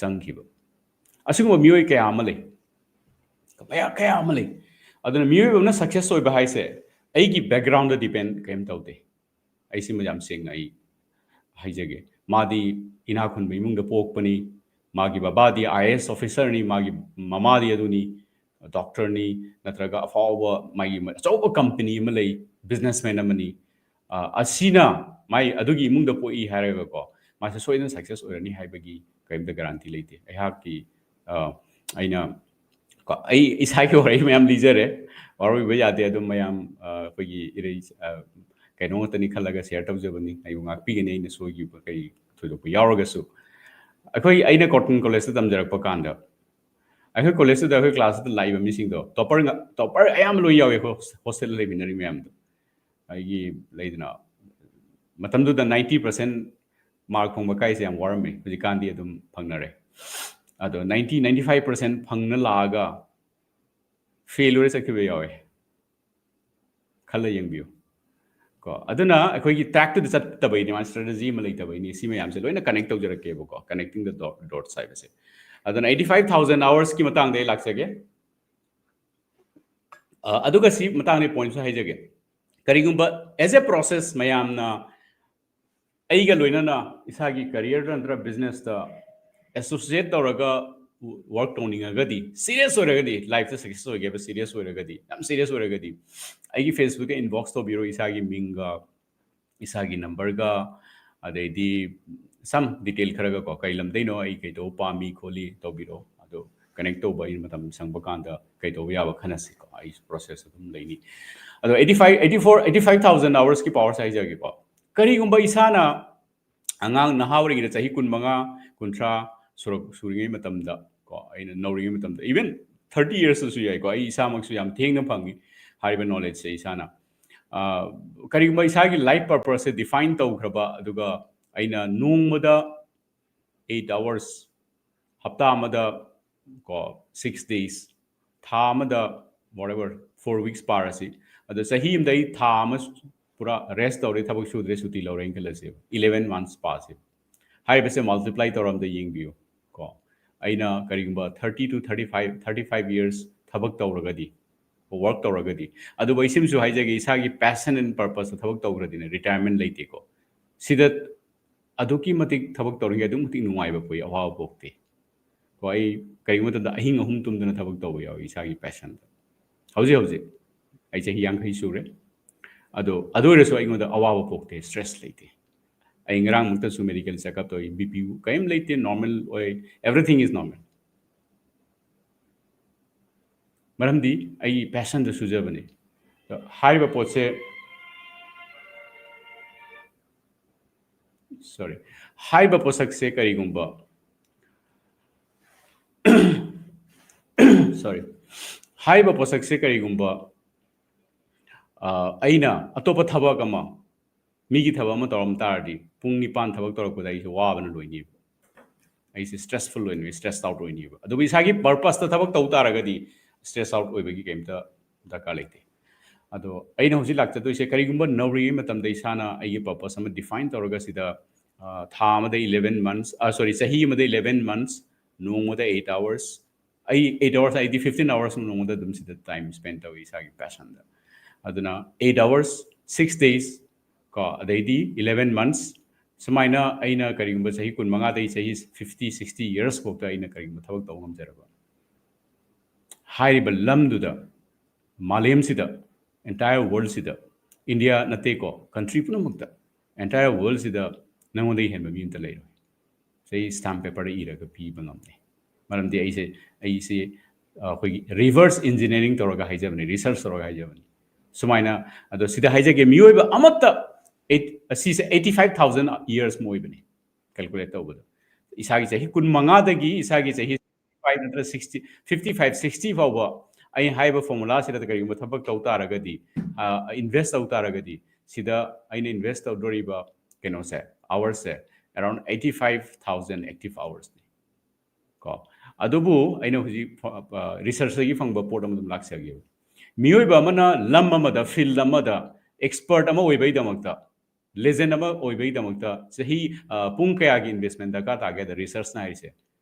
ꯆꯪꯈꯤꯕ꯫ ꯑꯁꯤꯒꯨꯝꯕ ꯃꯤꯑꯣꯏ ꯀꯌꯥ ꯑꯃ ꯂꯩ꯫ ꯀꯌꯥ, ꯀꯌꯥ ꯑꯃ ꯂꯩ꯫ ꯑꯗꯨꯅ ꯃꯤꯑꯣꯏꯕ ꯑꯃꯅ success ꯑꯣꯏꯕ ꯍꯥꯏꯁꯦ ꯑꯩꯒꯤ backgroundꯗ depend ꯀꯔꯤꯝ ꯇꯧꯗꯦ꯫ ꯑꯩ ꯁꯤꯃ ꯌꯥꯝ ꯁꯦꯡꯅ ꯑꯩ ꯍꯥꯏꯖꯒꯦ꯫ ꯃꯥꯗꯤ ꯏꯅꯥꯛ ꯈꯨꯟꯕ ꯏꯃꯨꯡꯗ ꯄꯣꯛꯄꯅꯤ꯫ ꯃꯥꯒꯤ ꯕꯕꯥꯗꯤ I A S officerꯅꯤ, ꯃꯥꯒꯤ ꯃꯃꯥꯗꯤ ꯑꯗꯨꯅꯤ, doctorꯅꯤ, ꯅꯠꯇ꯭ꯔꯒ ꯑꯐꯥꯎꯕ ꯃꯥꯒꯤ ꯑꯆꯧꯕ company ꯑꯃ ꯂꯩ, businessman ꯑꯃꯅꯤ꯫ ꯑ, ꯑꯁꯤꯅ ꯃꯥꯏ ꯑꯗꯨꯒꯤ ꯏꯃꯨꯡꯗ ꯄꯣꯛꯏ ꯍꯥꯏꯔꯒꯀꯣ, ꯃꯥꯁꯦ ꯁꯣꯏꯗꯅ success ꯑꯣꯏꯔꯅꯤ ꯍꯥꯏꯕꯒꯤ ꯀꯔꯤꯝꯇ guarantee ꯂꯩꯇꯦ꯫ ꯑꯩꯍꯥꯛꯀꯤ, ꯑ, ꯑꯩꯅ ꯀꯣ, ꯑꯩ ꯏꯁꯥꯒꯤ ꯋꯥꯔꯤ ꯃꯌꯥꯝ ꯂꯤꯖꯔꯦ, ꯋꯥꯔꯣꯏꯕ ꯌꯥꯗꯦ꯫ ꯑꯗꯨꯝ ꯃꯌꯥꯝ, ꯑ, ꯑꯩꯈꯣꯏꯒꯤ ꯏꯔꯩ, ꯑ, ꯀꯩꯅꯣ ꯉꯥꯛꯇꯅꯤ ꯈꯜꯂꯒ share ꯇꯧꯖꯕꯅꯤ꯫ ꯑꯩꯕꯨ ꯉꯥꯛꯄꯤꯒꯅꯤ ꯑꯩꯅ ꯁꯣꯏꯈꯤꯕ ꯀꯔꯤ ꯊꯣꯏꯗꯣꯛꯄ ꯌꯥꯎꯔꯒꯁꯨ꯫ ꯑꯩꯈꯣꯏ, ꯑꯩꯅ Cotton Collegeꯇ ꯇꯝꯖꯔꯛꯄ ꯀꯥꯟꯗ ꯑꯩꯈꯣꯏ collegeꯇꯨꯗ ꯑꯩꯈꯣꯏ classꯇ ꯂꯥꯛꯏꯕ ꯃꯤꯁꯤꯡꯗꯣ topper ꯉꯥꯛ-, topper ꯑꯌꯥꯝꯕ ꯂꯣꯏ ꯌꯥꯎꯋꯦ꯫ Hos-, hostelꯗ ꯂꯩꯃꯤꯟꯅꯔꯤ ꯃꯌꯥꯝꯗꯣ꯫ ꯑꯩꯒꯤ ꯂꯩꯗꯅ, ꯃꯇꯝꯗꯨꯗ ninety percent mark ꯐꯪꯕ ꯀꯥꯏꯁꯦ ꯌꯥꯝ ꯋꯥꯔꯝꯃꯦ꯫ ꯍꯧꯖꯤꯛꯀꯥꯟꯗꯤ ꯑꯗꯨꯝ ꯐꯪꯅꯔꯦ꯫ ꯑꯗꯣ ninety, ninety five percent ꯐꯪꯅ ꯂꯥꯛꯑꯒ fail ꯑꯣꯏꯔ ꯆꯠꯈꯤꯕ ꯌꯥꯎꯋꯦ꯫ ꯈꯜꯂ ꯌꯦꯡꯕꯤꯌꯨ꯫ ꯀꯣ, ꯑꯗꯨꯅ ꯑꯩꯈꯣꯏꯒꯤ trackꯇꯨꯗ ꯆꯠꯇꯕꯩꯅꯤ, ꯃꯥ strategy ꯑꯃ ꯂꯩꯇꯕꯩꯅꯤ꯫ ꯁꯤ ꯃꯌꯥꯝꯁꯦ ꯂꯣꯏꯅ connect ꯇꯧꯖꯔꯛꯀꯦꯕꯀꯣ, connecting the dot, dots ꯍꯥꯏꯕꯁꯦ꯫ ꯑꯗꯨꯅ eighty five thousand hoursꯀꯤ ꯃꯇꯥꯡꯗ ꯑꯩ ꯂꯥꯛꯆꯒꯦ꯫ ꯑ, ꯑꯗꯨꯒ ꯁꯤ ꯃꯇꯥꯡꯗ pointꯁꯨ ꯍꯥꯏꯖꯒꯦ꯫ ꯀꯔꯤꯒꯨꯝꯕ as a process ꯃꯌꯥꯝꯅ ꯑꯩꯒ ꯂꯣꯏꯅꯅ ꯏꯁꯥꯒꯤ careerꯗ ꯅꯠꯇ꯭ꯔꯒ businessꯇ associate ꯇꯧꯔꯒ ꯋꯥꯔꯛ ꯇꯧꯅꯤꯡꯉꯒꯗꯤ, ꯁꯤꯔꯤꯌꯁ ꯑꯣꯏꯔꯒꯗꯤ, ꯂꯥꯏꯐꯇ ꯁꯛꯁꯦꯁ ꯑꯣꯏꯒꯦ ꯍꯥꯏꯕ ꯁꯤꯔꯤꯌꯁ ꯑꯣꯏꯔꯒꯗꯤ, ꯌꯥꯝ ꯁꯤꯔꯤꯌꯁ ꯑꯣꯏꯔꯒꯗꯤ, ꯑꯩꯒꯤ ꯐꯦꯁꯕꯨꯛꯇ ꯏꯟꯕꯣꯛꯁ ꯇꯧꯕꯤꯔꯣ, ꯏꯁꯥꯒꯤ ꯃꯤꯡꯒ, ꯏꯁꯥꯒꯤ ꯅꯝꯕꯔꯒ, ꯑꯗꯩꯗꯤ ꯁꯝ ꯗꯤꯇꯦꯜ ꯈꯔꯒ ꯀꯣ, ꯀꯩ ꯂꯝꯗꯩꯅꯣ, ꯑꯩ ꯀꯩꯗꯧꯕ ꯄꯥꯝꯃꯤ ꯈꯣꯠꯂꯤ ꯇꯧꯕꯤꯔꯣ꯫ ꯑꯗꯣ ꯀꯅꯦꯛ ꯇꯧꯕ ꯑꯩꯅ ꯃꯇꯝ ꯁꯪꯕ ꯀꯥꯟꯗ ꯀꯩꯗꯧꯕ ꯌꯥꯕ ꯈꯟꯅꯁꯤꯀꯣ꯫ ꯑꯩ ꯄ꯭ꯔꯣꯁꯦꯁ ꯑꯗꯨꯝ ꯂꯩꯅꯤ꯫ ꯑꯗꯣ eighty five, eighty four, eighty five thousand hours ꯀꯤ ꯄꯥꯋꯔꯁꯦ ꯍꯥꯏꯖꯔꯒꯦꯀꯣ꯫ ꯀꯔꯤꯒꯨꯝꯕ ꯏꯁꯥꯅ ꯑꯉꯥꯡ ꯅꯍꯥ ꯑꯣꯏꯔꯤꯉꯩꯗ, ꯆꯍꯤ ꯀꯨꯟꯃꯉꯥ, ꯀꯨꯟꯊ꯭ꯔꯥ ꯁꯨꯔꯛ-, ꯁꯨꯔꯤꯉꯩ ꯃꯇꯝꯗ ꯀꯣ, ꯑꯩꯅ ꯅꯧꯔꯤꯉꯩ ꯃꯇꯝꯗ, even thirty years ꯁꯨ ꯌꯥꯏꯀꯣ, ꯑꯩ ꯏꯁꯥꯃꯛꯁꯨ ꯌꯥꯝ ꯊꯦꯡꯅ ꯐꯪꯉꯤ ꯍꯥꯏꯔꯤꯕ ꯅꯣꯂꯦꯖꯁꯦ ꯏꯁꯥꯅ꯫ ꯑ, ꯀꯔꯤꯒꯨꯝꯕ ꯏꯁꯥꯒꯤ ꯂꯥꯏꯐ ꯄꯔꯄꯁꯁꯦ ꯗꯤꯐꯥꯏꯟ ꯇꯧꯈ꯭ꯔꯕ, ꯑꯗꯨꯒ ꯑꯩꯅ ꯅꯣꯡꯃꯗ eight hours, ꯍꯞꯇꯥ ꯑꯃꯗ ꯀꯣ, six days, ꯊꯥ ꯑꯃꯗ whatever, four weeks ꯄꯥꯔꯁꯤ꯫ ꯑꯗꯣ ꯆꯍꯤ ꯑꯃꯗ ꯑꯩ ꯊꯥ ꯑꯃ ꯄꯨꯔꯥ ꯔꯦꯁ ꯇꯧꯔꯦ, ꯊꯕꯛ ꯁꯨꯗ꯭ꯔꯦ, ꯁꯨꯇꯤ ꯂꯧꯔꯦꯅ ꯈꯜꯂꯁꯦꯕ, eleven months ꯄꯥꯁꯦꯕ꯫ ꯍꯥꯏꯔꯤꯕꯁꯦ ꯃꯜꯇꯤꯄ꯭ꯂꯥꯏ ꯇꯧꯔ ꯑꯝꯇ ꯌꯦꯡꯕꯤꯌꯨ ꯀꯣ꯫ ꯑꯩꯅ ꯀꯔꯤꯒꯨꯝꯕ thirty to thirty five, thirty five years ꯊꯕꯛ ꯇꯧꯔꯒꯗꯤ, ꯋꯥꯔꯛ ꯇꯧꯔꯒꯗꯤ, ꯑꯗꯨꯕꯨ ꯑꯩ ꯁꯤꯃꯁꯨ ꯍꯥꯏꯖꯒꯦ, ꯏꯁꯥꯒꯤ ꯄꯦꯁꯟ ꯑꯦꯟ ꯄꯔꯄꯁꯇ ꯊꯕꯛ ꯇꯧꯈ꯭ꯔꯗꯤꯅꯦ, ꯔꯤꯇꯥꯌꯔꯃꯦꯟ ꯂꯩꯇꯦꯀꯣ꯫ ꯁꯤꯗ ꯑꯗꯨꯛꯀꯤ ꯃꯇꯤꯛ ꯊꯕꯛ ꯇꯧꯔꯤꯉꯩ ꯑꯗꯨꯛ ꯃꯇꯤꯛ ꯅꯨꯡꯉꯥꯏꯕ ꯄꯣꯛꯏ, ꯑꯋꯥꯕ ꯄꯣꯛꯇꯦ ꯀꯣ꯫ ꯑꯩ ꯀꯔꯤꯒꯨꯝꯕ ꯃꯇꯝꯗ ꯑꯍꯤꯡ ꯑꯍꯨꯝ ꯇꯨꯝꯗꯅ ꯊꯕꯛ ꯇꯧꯕ ꯌꯥꯎꯏ ꯏꯁꯥꯒꯤ ꯄꯦꯁꯟꯗ꯫ ꯍꯧꯖꯤꯛ ꯍꯧꯖꯤꯛ ꯑꯩ ꯆꯍꯤ ꯌꯥꯡꯈꯩ ꯁꯨꯔꯦ꯫ ꯑꯗꯣ ꯑꯗꯨ ꯑꯣꯏꯔꯁꯨ ꯑꯩꯉꯣꯟꯗ ꯑꯋꯥꯕ ꯄꯣꯛꯇꯦ, ꯁ꯭ꯇ꯭ꯔꯦꯁ ꯂꯩꯇꯦ꯫ ꯑꯩ ꯉꯔꯥꯡꯃꯛꯇꯁꯨ ꯃꯦꯗꯤꯀꯦꯜ ꯆꯦꯛꯑꯞ ꯇꯧꯏ, ꯕꯤ ꯄꯤ ꯀꯔꯤꯝ ꯂꯩꯇꯦ, ꯅꯣꯔꯃꯦꯜ ꯑꯣꯏ, everything is normal꯫ ꯃꯔꯝꯗꯤ ꯑꯩ ꯄꯦꯁꯟꯗ ꯁꯨꯖꯕꯅꯤ꯫ ꯑꯗꯣ ꯍꯥꯏꯔꯤꯕ ꯄꯣꯠꯁꯦ, ꯁꯣꯔꯤ, ꯍꯥꯏꯔꯤꯕ ꯄꯣꯠꯁꯛꯁꯦ ꯀꯔꯤꯒꯨꯝꯕ, ꯁꯣꯔꯤ, ꯍꯥꯏꯔꯤꯕ ꯄꯣꯠꯁꯛꯁꯦ ꯀꯔꯤꯒꯨꯝꯕ, ꯑ, ꯑꯩꯅ ꯑꯇꯣꯞꯄ ꯊꯕꯛ ꯑꯃ, ꯃꯤꯒꯤ ꯊꯕꯛ ꯑꯃ ꯇꯧꯔꯝ ꯇꯥꯔꯗꯤ, ꯄꯨꯡ ꯅꯤꯄꯥꯟ ꯊꯕꯛ ꯇꯧꯔꯛꯄꯗ ꯑꯩꯁꯦ ꯋꯥꯕꯅ ꯂꯣꯏꯅꯦꯕ꯫ ꯑꯩꯁꯦ ꯁ꯭ꯇ꯭ꯔꯦꯁꯐꯨꯜ ꯑꯣꯏꯅꯤ, ꯁ꯭ꯇ꯭ꯔꯦꯁ ꯑꯥꯎꯠ ꯑꯣꯏꯅꯦꯕ꯫ ꯑꯗꯨꯕꯨ ꯏꯁꯥꯒꯤ ꯄꯔꯄꯁꯇ ꯊꯕꯛ ꯇꯧ ꯇꯥꯔꯒꯗꯤ ꯁ꯭ꯇ꯭ꯔꯦꯁ ꯑꯥꯎꯠ ꯑꯣꯏꯕꯒꯤ ꯀꯩꯝꯇ ꯗꯔꯀꯥꯔ ꯂꯩꯇꯦ꯫ ꯑꯗꯣ ꯑꯩꯅ ꯍꯧꯖꯤꯛ ꯂꯥꯛꯆꯗꯣꯏꯁꯦ, ꯀꯔꯤꯒꯨꯝꯕ ꯅꯧꯔꯤꯉꯩ ꯃꯇꯝꯗ ꯏꯁꯥꯅ ꯑꯩꯒꯤ ꯄꯔꯄꯁ ꯑꯃ ꯗꯤꯐꯥꯏꯟ ꯇꯧꯔꯒ ꯁꯤꯗ, ꯑ, ꯊꯥ ꯑꯃꯗ eleven months, ꯑ, ꯁꯣꯔꯤ, ꯆꯍꯤ ꯑꯃꯗ eleven months, ꯅꯣꯡꯃꯗ eight hours, ꯑꯩ eight hours, ꯑꯩꯗꯤ fifteen hours ꯅꯣꯡꯃꯗ ꯑꯗꯨꯝ ꯁꯤꯗ ꯇꯥꯏꯝ ꯁ꯭ꯄꯦꯟ ꯇꯧꯏ ꯏꯁꯥꯒꯤ ꯄꯦꯁꯟꯗ꯫ ꯑꯗꯨꯅ eight hours, six days ꯀꯣ, ꯑꯗꯩꯗꯤ eleven months, ꯁꯨꯃꯥꯏꯅ ꯑꯩꯅ ꯀꯔꯤꯒꯨꯝꯕ ꯆꯍꯤ ꯀꯨꯟꯃꯉꯥꯗꯒꯤ ꯆꯍꯤ fifty, sixty years ꯐꯥꯎꯗ ꯑꯩꯅ ꯀꯔꯤꯒꯨꯝꯕ ꯊꯕꯛ ꯇꯧꯕ ꯉꯝꯖꯔꯕ, ꯍꯥꯏꯔꯤꯕ ꯂꯝꯗꯨꯗ, ꯃꯥꯂꯦꯝꯁꯤꯗ, entire worldꯁꯤꯗ, ꯏꯟꯗꯤꯌꯥ ꯅꯠꯇꯦꯀꯣ, country ꯄꯨꯝꯅꯃꯛꯇ, entire worldꯁꯤꯗ ꯅꯉꯣꯟꯗꯒꯤ ꯍꯦꯟꯕ ꯃꯤ ꯑꯝꯇ ꯂꯩꯔꯣꯏ꯫ ꯆꯍꯤ stamp paperꯗ ꯏꯔꯒ ꯄꯤꯕ ꯉꯝꯅꯤ꯫ ꯃꯔꯝꯗꯤ ꯑꯩꯁꯦ, ꯑꯩꯁꯦ, ꯑ, ꯑꯩꯈꯣꯏꯒꯤ reverse engineering ꯇꯧꯔꯒ ꯍꯥꯏꯖꯕꯅꯤ, research ꯇꯧꯔꯒ ꯍꯥꯏꯖꯕꯅꯤ꯫ ꯁꯨꯃꯥꯏꯅ, ꯑꯗꯣ ꯁꯤꯗ ꯍꯥꯏꯖꯒꯦ, ꯃꯤꯑꯣꯏꯕ ꯑꯃꯠꯇ ꯑꯩꯠ-, ꯑꯁꯤꯁꯦ eighty five thousand years ꯑꯃ ꯑꯣꯏꯕꯅꯤ, calculate ꯇꯧꯕꯗ꯫ ꯏꯁꯥꯒꯤ ꯆꯍꯤ ꯀꯨꯟꯃꯉꯥꯗꯒꯤ ꯏꯁꯥꯒꯤ ꯆꯍꯤ five ꯅꯠꯇ꯭ꯔ sixty, fifty five, sixty ꯐꯥꯎꯕ ꯑꯩ ꯍꯥꯏꯕ formulaꯁꯤꯗ ꯀꯔꯤꯒꯨꯝꯕ ꯊꯕꯛ ꯇꯧ ꯇꯥꯔꯒꯗꯤ, ꯑ, invest ꯇꯧ ꯇꯥꯔꯒꯗꯤ, ꯁꯤꯗ ꯑꯩꯅ invest ꯇꯧꯗꯣꯔꯤꯕ ꯀꯩꯅꯣꯁꯦ, hoursꯁꯦ, around eighty five thousand active hoursꯅꯤ꯫ ꯀꯣ, ꯑꯗꯨꯕꯨ ꯑꯩꯅ ꯍꯧꯖꯤꯛ ꯐ-, ꯑ, researchꯇꯒꯤ ꯐꯪꯕ ꯄꯣꯠ ꯑꯃ ꯑꯗꯨꯝ ꯂꯥꯛꯆꯒꯦꯕ꯫ ꯃꯤꯑꯣꯏꯕ ꯑꯃꯅ ꯂꯝ ꯑꯃꯗ, field ꯑꯃꯗ expert ꯑꯃ ꯑꯣꯏꯕꯒꯤꯗꯃꯛꯇ, legend ꯑꯃ ꯑꯣꯏꯕꯒꯤꯗꯃꯛꯇ ꯆꯍꯤ, ꯑ, ꯄꯨꯡ ꯀꯌꯥꯒꯤ investment ꯗꯔꯀꯥꯔ ꯇꯥꯒꯦꯗ researchꯅ ꯍꯥꯏꯔꯤꯁꯦ,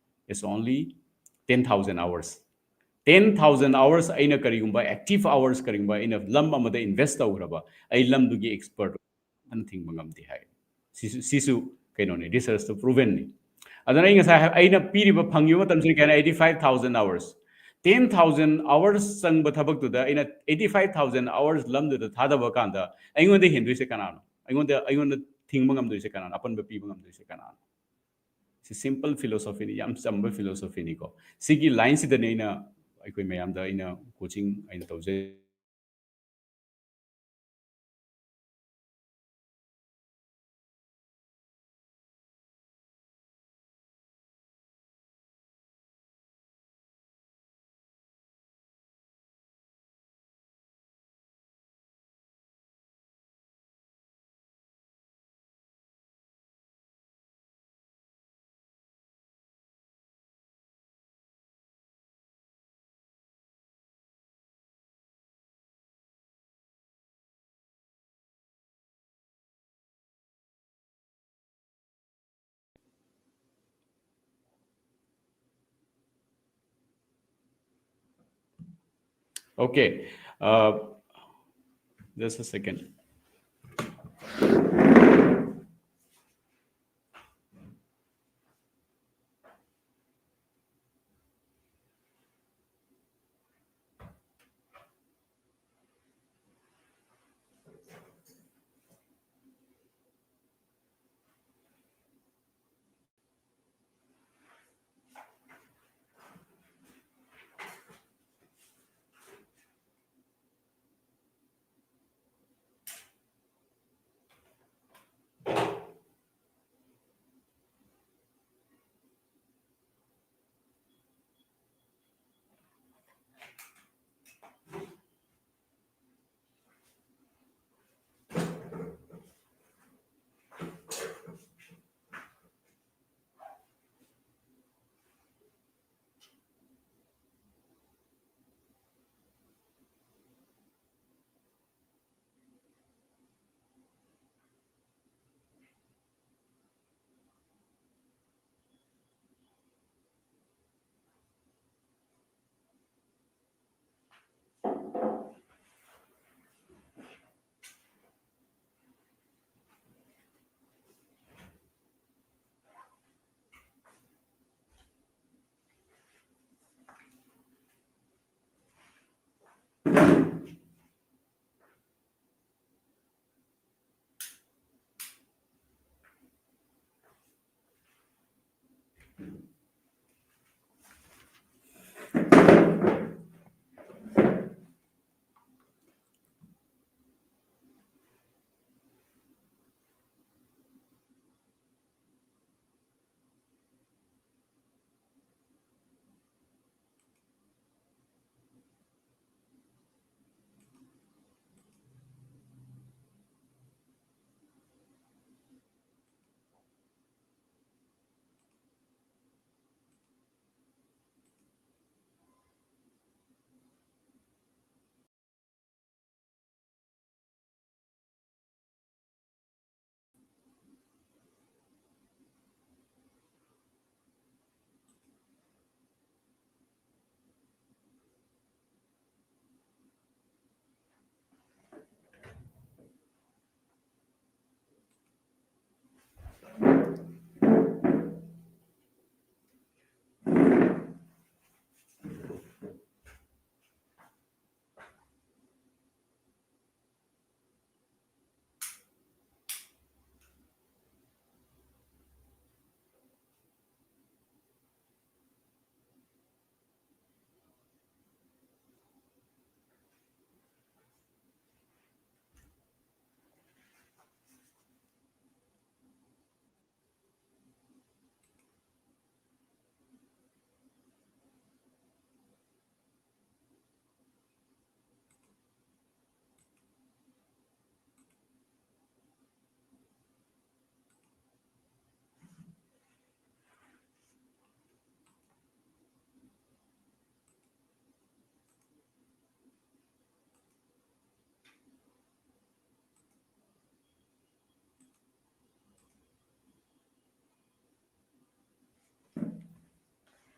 it's only ten thousand hours꯫ Ten thousand hours ꯑꯩꯅ ꯀꯔꯤꯒꯨꯝꯕ active hours, ꯀꯔꯤꯒꯨꯝꯕ ꯑꯩꯅ ꯂꯝ ꯑꯃꯗ invest ꯇꯧꯈ꯭ꯔꯕ, ꯑꯩ ꯂꯝꯗꯨꯒꯤ expert ꯑꯃꯅ ꯊꯤꯡꯕ ꯉꯝꯗꯦ ꯍꯥꯏ꯫ ꯁꯤꯁꯨ, ꯁꯤꯁꯨ ꯀꯩꯅꯣꯅꯤ, researchꯇ provenꯅꯤ꯫ ꯑꯗꯨꯅ ꯑꯩ ꯉꯁꯥꯏ ꯍꯥꯏ-, ꯑꯩꯅ ꯄꯤꯔꯤꯕ, ꯐꯪꯉꯤꯕ ꯃꯇꯝꯁꯤꯅ ꯀꯌꯥꯅ? Eighty five thousand hours꯫ Ten thousand hours ꯆꯪꯕ ꯊꯕꯛꯇꯨꯗ ꯑꯩꯅ eighty five thousand hours ꯂꯝꯗꯨꯗ ꯊꯥꯗꯕ ꯀꯥꯟꯗ ꯑꯩꯉꯣꯟꯗ ꯍꯦꯟꯗꯣꯏꯁꯦ ꯀꯅꯥꯅꯣ? ꯑꯩꯉꯣꯟꯗ, ꯑꯩꯉꯣꯟꯗ ꯊꯤꯡꯕ ꯉꯝꯗꯣꯏꯁꯦ ꯀꯅꯥꯅꯣ? ꯑꯄꯟꯕ ꯄꯤꯕ ꯉꯝꯗꯣꯏꯁꯦ ꯀꯅꯥꯅꯣ? ꯁꯤ simple philosophyꯅꯤ, ꯌꯥꯝ ꯆꯝꯕ philosophyꯅꯤꯀꯣ꯫ ꯁꯤꯒꯤ lineꯁꯤꯗꯅꯦ ꯑꯩꯅ, ꯑꯩꯈꯣꯏ ꯃꯌꯥꯝꯗ ꯑꯩꯅ coaching ꯑꯩꯅ ꯇꯧꯖꯩ꯫ Okay, uh, just a second.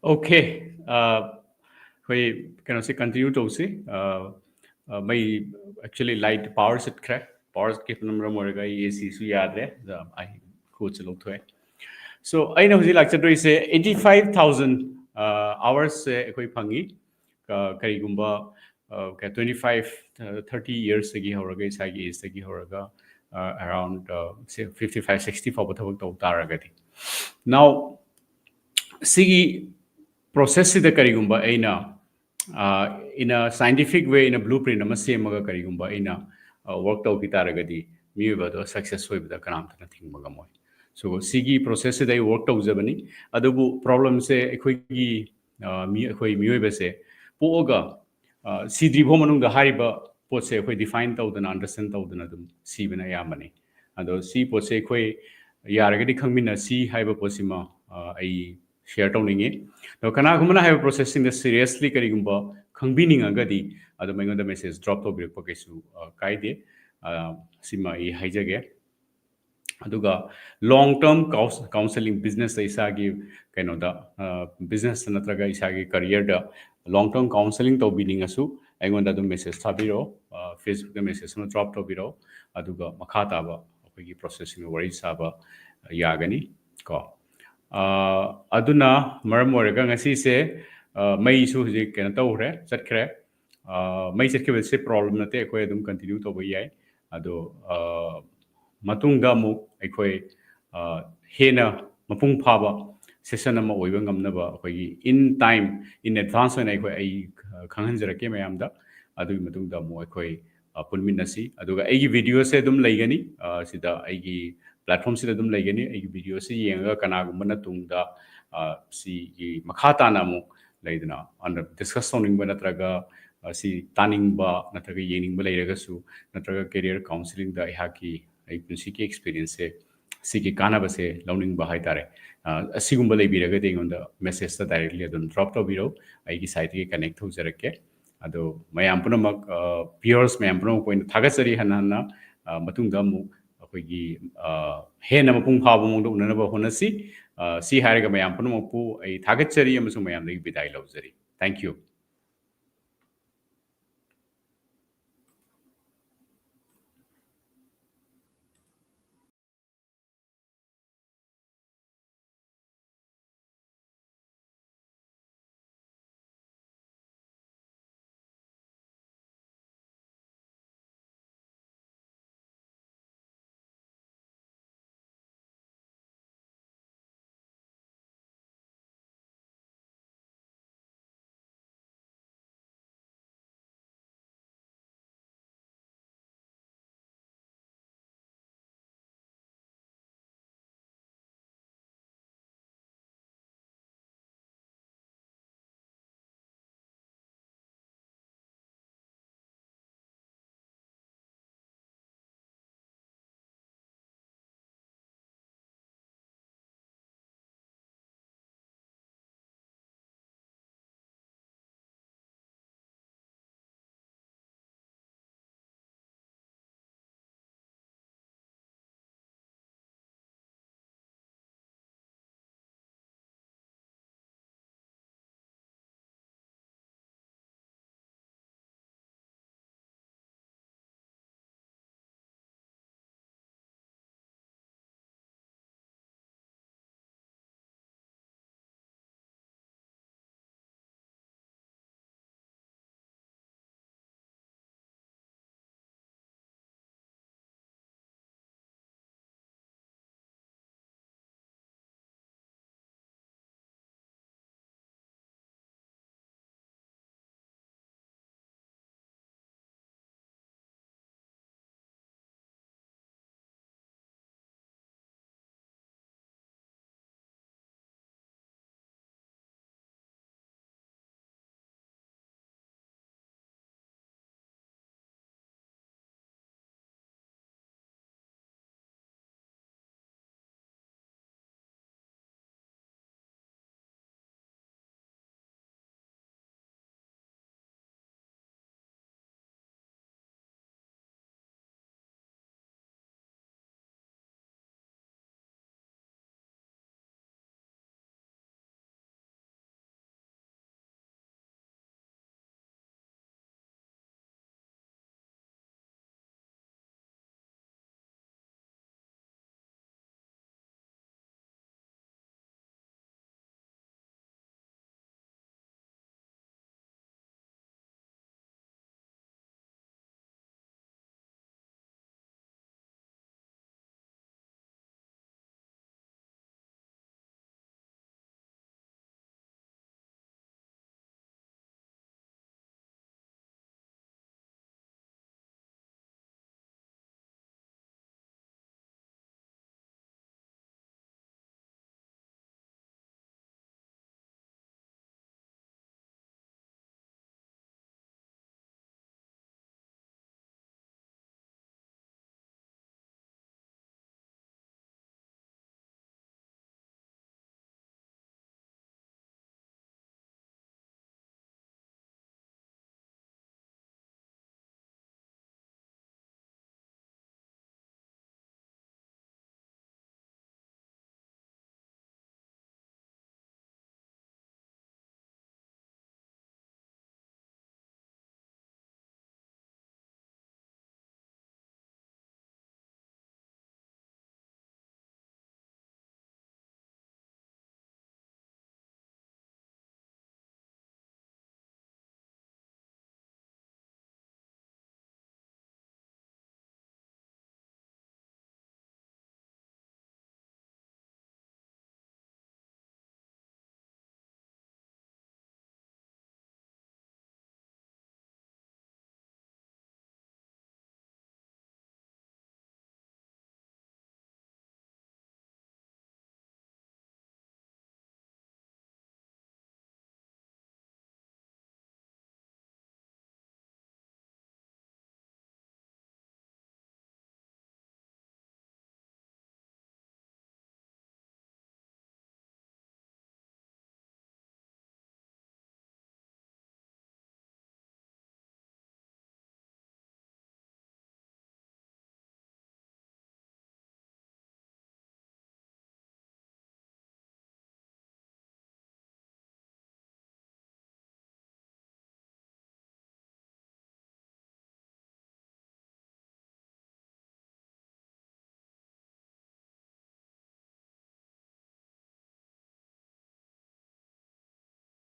Okay, uh, ꯑꯩꯈꯣꯏ ꯀꯩꯅꯣꯁꯦ continue ꯇꯧꯁꯤ꯫ ꯑ, ꯑ, ꯃꯩ, actually, light power ꯆꯠꯈ꯭ꯔꯦ꯫ Power ꯆꯠꯈꯤꯕꯅ ꯃꯔꯝ ꯑꯣꯏꯔꯒ ꯑꯩ AC ꯁꯨ ꯌꯥꯗ꯭ꯔꯦ꯫ ꯑꯗ ꯑꯩ ꯈꯨꯠꯁꯦ ꯂꯧꯊꯣꯛꯑꯦ꯫ So, ꯑꯩꯅ ꯍꯧꯖꯤꯛ ꯂꯥꯛꯆꯗꯣꯏꯁꯦ eighty five thousand, ꯑ, hours ꯁꯦ ꯑꯩꯈꯣꯏ ꯐꯪꯉꯤ꯫ ꯑ, ꯀꯔꯤꯒꯨꯝꯕ, ꯑ, ꯀ-, twenty five, ꯑ, thirty years ꯇꯒꯤ ꯍꯧꯔꯒ, ꯏꯁꯥꯒꯤ age ꯇꯒꯤ ꯍꯧꯔꯒ, ꯑ, around, ꯑ, ꯁꯦ fifty five, sixty ꯐꯥꯎꯕ ꯊꯕꯛ ꯇꯧ ꯇꯥꯔꯒꯗꯤ꯫ Now, ꯁꯤꯒꯤ process ꯁꯤꯗ ꯀꯔꯤꯒꯨꯝꯕ ꯑꯩꯅ, ꯑ, in a scientific way, in a blueprint ꯑꯃ ꯁꯦꯝꯃꯒ ꯀꯔꯤꯒꯨꯝꯕ ꯑꯩꯅ, ꯑ, work ꯇꯧꯈꯤ ꯇꯥꯔꯒꯗꯤ ꯃꯤꯑꯣꯏꯕ ꯑꯗꯣ success ꯑꯣꯏꯕꯗ ꯀꯅꯥꯝꯇꯅ ꯊꯤꯡꯕ ꯉꯝꯃꯣꯏ꯫ So, ꯁꯤꯒꯤ process ꯁꯤꯗ ꯑꯩ work ꯇꯧꯖꯕꯅꯤ꯫ ꯑꯗꯨꯕꯨ problem ꯁꯦ ꯑꯩꯈꯣꯏꯒꯤ, ꯑ, ꯃꯤ, ꯑꯩꯈꯣꯏ ꯃꯤꯑꯣꯏꯕꯁꯦ ꯄꯣꯛꯑꯒ, ꯑ, ꯁꯤꯗ꯭ꯔꯤ ꯐꯥꯎ ꯃꯅꯨꯡꯗ ꯍꯥꯏꯔꯤꯕ ꯄꯣꯠꯁꯦ ꯑꯩꯈꯣꯏ define ꯇꯧꯗꯅ, understand ꯇꯧꯗꯅ ꯑꯗꯨꯝ ꯁꯤꯕꯅ ꯑꯌꯥꯝꯕꯅꯤ꯫ ꯑꯗꯣ ꯁꯤ ꯄꯣꯠꯁꯦ ꯑꯩꯈꯣꯏ ꯌꯥꯔꯒꯗꯤ ꯈꯪꯃꯤꯟꯅꯁꯤ ꯍꯥꯏꯕ ꯄꯣꯠꯁꯤꯃ, ꯑ, ꯑꯩ share ꯇꯧꯅꯤꯡꯉꯤ꯫ ꯑꯗꯣ ꯀꯅꯥꯒꯨꯝꯕꯅ ꯍꯥꯏꯕ process ꯁꯤꯡꯗ seriously ꯀꯔꯤꯒꯨꯝꯕ ꯈꯪꯕꯤꯅꯤꯡꯉꯒꯗꯤ ꯑꯗꯨꯝ ꯑꯩꯉꯣꯟꯗ message drop ꯇꯧꯕꯤꯔꯛꯄ ꯀꯩꯁꯨ, ꯑ, ꯀꯥꯏꯗꯦ꯫ ꯑ, ꯁꯤꯃ ꯑꯩ ꯍꯥꯏꯖꯒꯦ꯫ ꯑꯗꯨꯒ long term cous-, counselling, business ꯇ ꯏꯁꯥꯒꯤ ꯀꯩꯅꯣꯗ, ꯑ, business ꯇ ꯅꯠꯇ꯭ꯔꯒ ꯏꯁꯥꯒꯤ career ꯗ long term counselling ꯇꯧꯕꯤꯅꯤꯡꯉꯁꯨ ꯑꯩꯉꯣꯟꯗ ꯑꯗꯨꯝ message ꯊꯥꯕꯤꯔꯛꯑꯣ꯫ ꯑ, Facebook ꯇ message ꯑꯃ drop ꯇꯧꯕꯤꯔꯛꯑꯣ꯫ ꯑꯗꯨꯒ ꯃꯈꯥ ꯇꯥꯕ ꯑꯩꯈꯣꯏꯒꯤ process ꯁꯤꯡꯗ ꯋꯥꯔꯤ ꯁꯥꯕ ꯌꯥꯒꯅꯤ ꯀꯣ꯫ ꯑ, ꯑꯗꯨꯅ ꯃꯔꯝ ꯑꯣꯏꯔꯒ ꯉꯁꯤꯁꯦ, ꯑ, ꯃꯩꯁꯨ ꯍꯧꯖꯤꯛ ꯀꯩꯅꯣ ꯇꯧꯈ꯭ꯔꯦ, ꯆꯠꯈ꯭ꯔꯦ꯫ ꯑ, ꯃꯩ ꯆꯠꯈꯤꯕꯁꯦ problem ꯅꯠꯇꯦ, ꯑꯩꯈꯣꯏ ꯑꯗꯨꯝ continue ꯇꯧꯕ ꯌꯥꯏ꯫ ꯑꯗꯣ, ꯑ, ꯃꯇꯨꯡꯗ ꯑꯃꯨꯛ ꯑꯩꯈꯣꯏ, ꯑ, ꯍꯦꯟꯅ ꯃꯄꯨꯡ ꯐꯥꯕ session ꯑꯃ ꯑꯣꯏꯕ ꯉꯝꯅꯕ ꯑꯩꯈꯣꯏꯒꯤ in time, in advance ꯑꯣꯏꯅ ꯑꯩꯈꯣꯏ, ꯑꯩ, ꯑ, ꯈꯪꯍꯟꯖꯔꯛꯀꯦ ꯃꯌꯥꯝꯗ꯫ ꯑꯗꯨꯒꯤ ꯃꯇꯨꯡꯗ ꯑꯃꯨꯛ ꯑꯩꯈꯣꯏ, ꯑ, ꯄꯨꯟꯃꯤꯟꯅꯁꯤ꯫ ꯑꯗꯨꯒ ꯑꯩꯒꯤ video ꯁꯦ ꯑꯗꯨꯝ ꯂꯩꯒꯅꯤ, ꯑ, ꯁꯤꯗ ꯑꯩꯒꯤ platform ꯁꯤꯗ ꯑꯗꯨꯝ ꯂꯩꯒꯅꯤ꯫ ꯑꯩꯒꯤ video ꯁꯤ ꯌꯦꯡꯉꯒ ꯀꯅꯥꯒꯨꯝꯕꯅ ꯇꯨꯡꯗ, ꯑ, ꯁꯤꯒꯤ ꯃꯈꯥ ꯇꯥꯅ ꯑꯃꯨꯛ ꯂꯩꯗꯅ, ꯑꯗꯨꯅ discuss ꯇꯧꯅꯤꯡꯕ ꯅꯠꯇ꯭ꯔꯒ, ꯑ, ꯁꯤ ꯇꯥꯅꯤꯡꯕ ꯅꯠꯇ꯭ꯔꯒ ꯌꯦꯡꯅꯤꯡꯕ ꯂꯩꯔꯒꯁꯨ, ꯅꯠꯇ꯭ꯔꯒ career counselling ꯗ ꯑꯩꯍꯥꯛꯀꯤ, ꯑꯩ ꯄꯨꯟꯁꯤꯒꯤ experience ꯁꯦ, ꯁꯤꯒꯤ ꯀꯥꯟꯅꯕꯁꯦ ꯂꯧꯅꯤꯡꯕ ꯍꯥꯏꯇꯥꯔꯦ, ꯑ, ꯑꯁꯤꯒꯨꯝꯕ ꯂꯩꯕꯤꯔꯒꯗꯤ ꯑꯩꯉꯣꯟꯗ message ꯇ directly ꯑꯗꯨꯝ drop ꯇꯧꯕꯤꯔꯛꯎ꯫ ꯑꯩꯒꯤ side ꯇꯒꯤ connect ꯇꯧꯖꯔꯛꯀꯦ꯫ ꯑꯗꯣ ꯃꯌꯥꯝ ꯄꯨꯝꯅꯃꯛ, ꯑ, viewers ꯃꯌꯥꯝ ꯄꯨꯝꯅꯃꯛꯄꯨ ꯑꯩꯅ ꯊꯥꯒꯠꯆꯔꯤ ꯍꯟꯅ ꯍꯟꯅ꯫ ꯑ, ꯃꯇꯨꯡꯗ ꯑꯃꯨꯛ ꯑꯩꯈꯣꯏꯒꯤ, ꯑ, ꯍꯦꯟꯅ ꯃꯄꯨꯡ ꯐꯥꯕ ꯃꯑꯣꯡꯗ ꯎꯅꯅꯕ ꯍꯣꯠꯅꯁꯤ꯫ ꯑ, ꯁꯤ ꯍꯥꯏꯔꯒ ꯃꯌꯥꯝ ꯄꯨꯝꯅꯃꯛꯄꯨ ꯑꯩ ꯊꯥꯒꯠꯆꯔꯤ ꯑꯃꯁꯨꯡ ꯃꯌꯥꯝꯗꯒꯤ ꯕꯤꯗꯥꯏ ꯂꯧꯖꯔꯤ꯫ Thank you꯫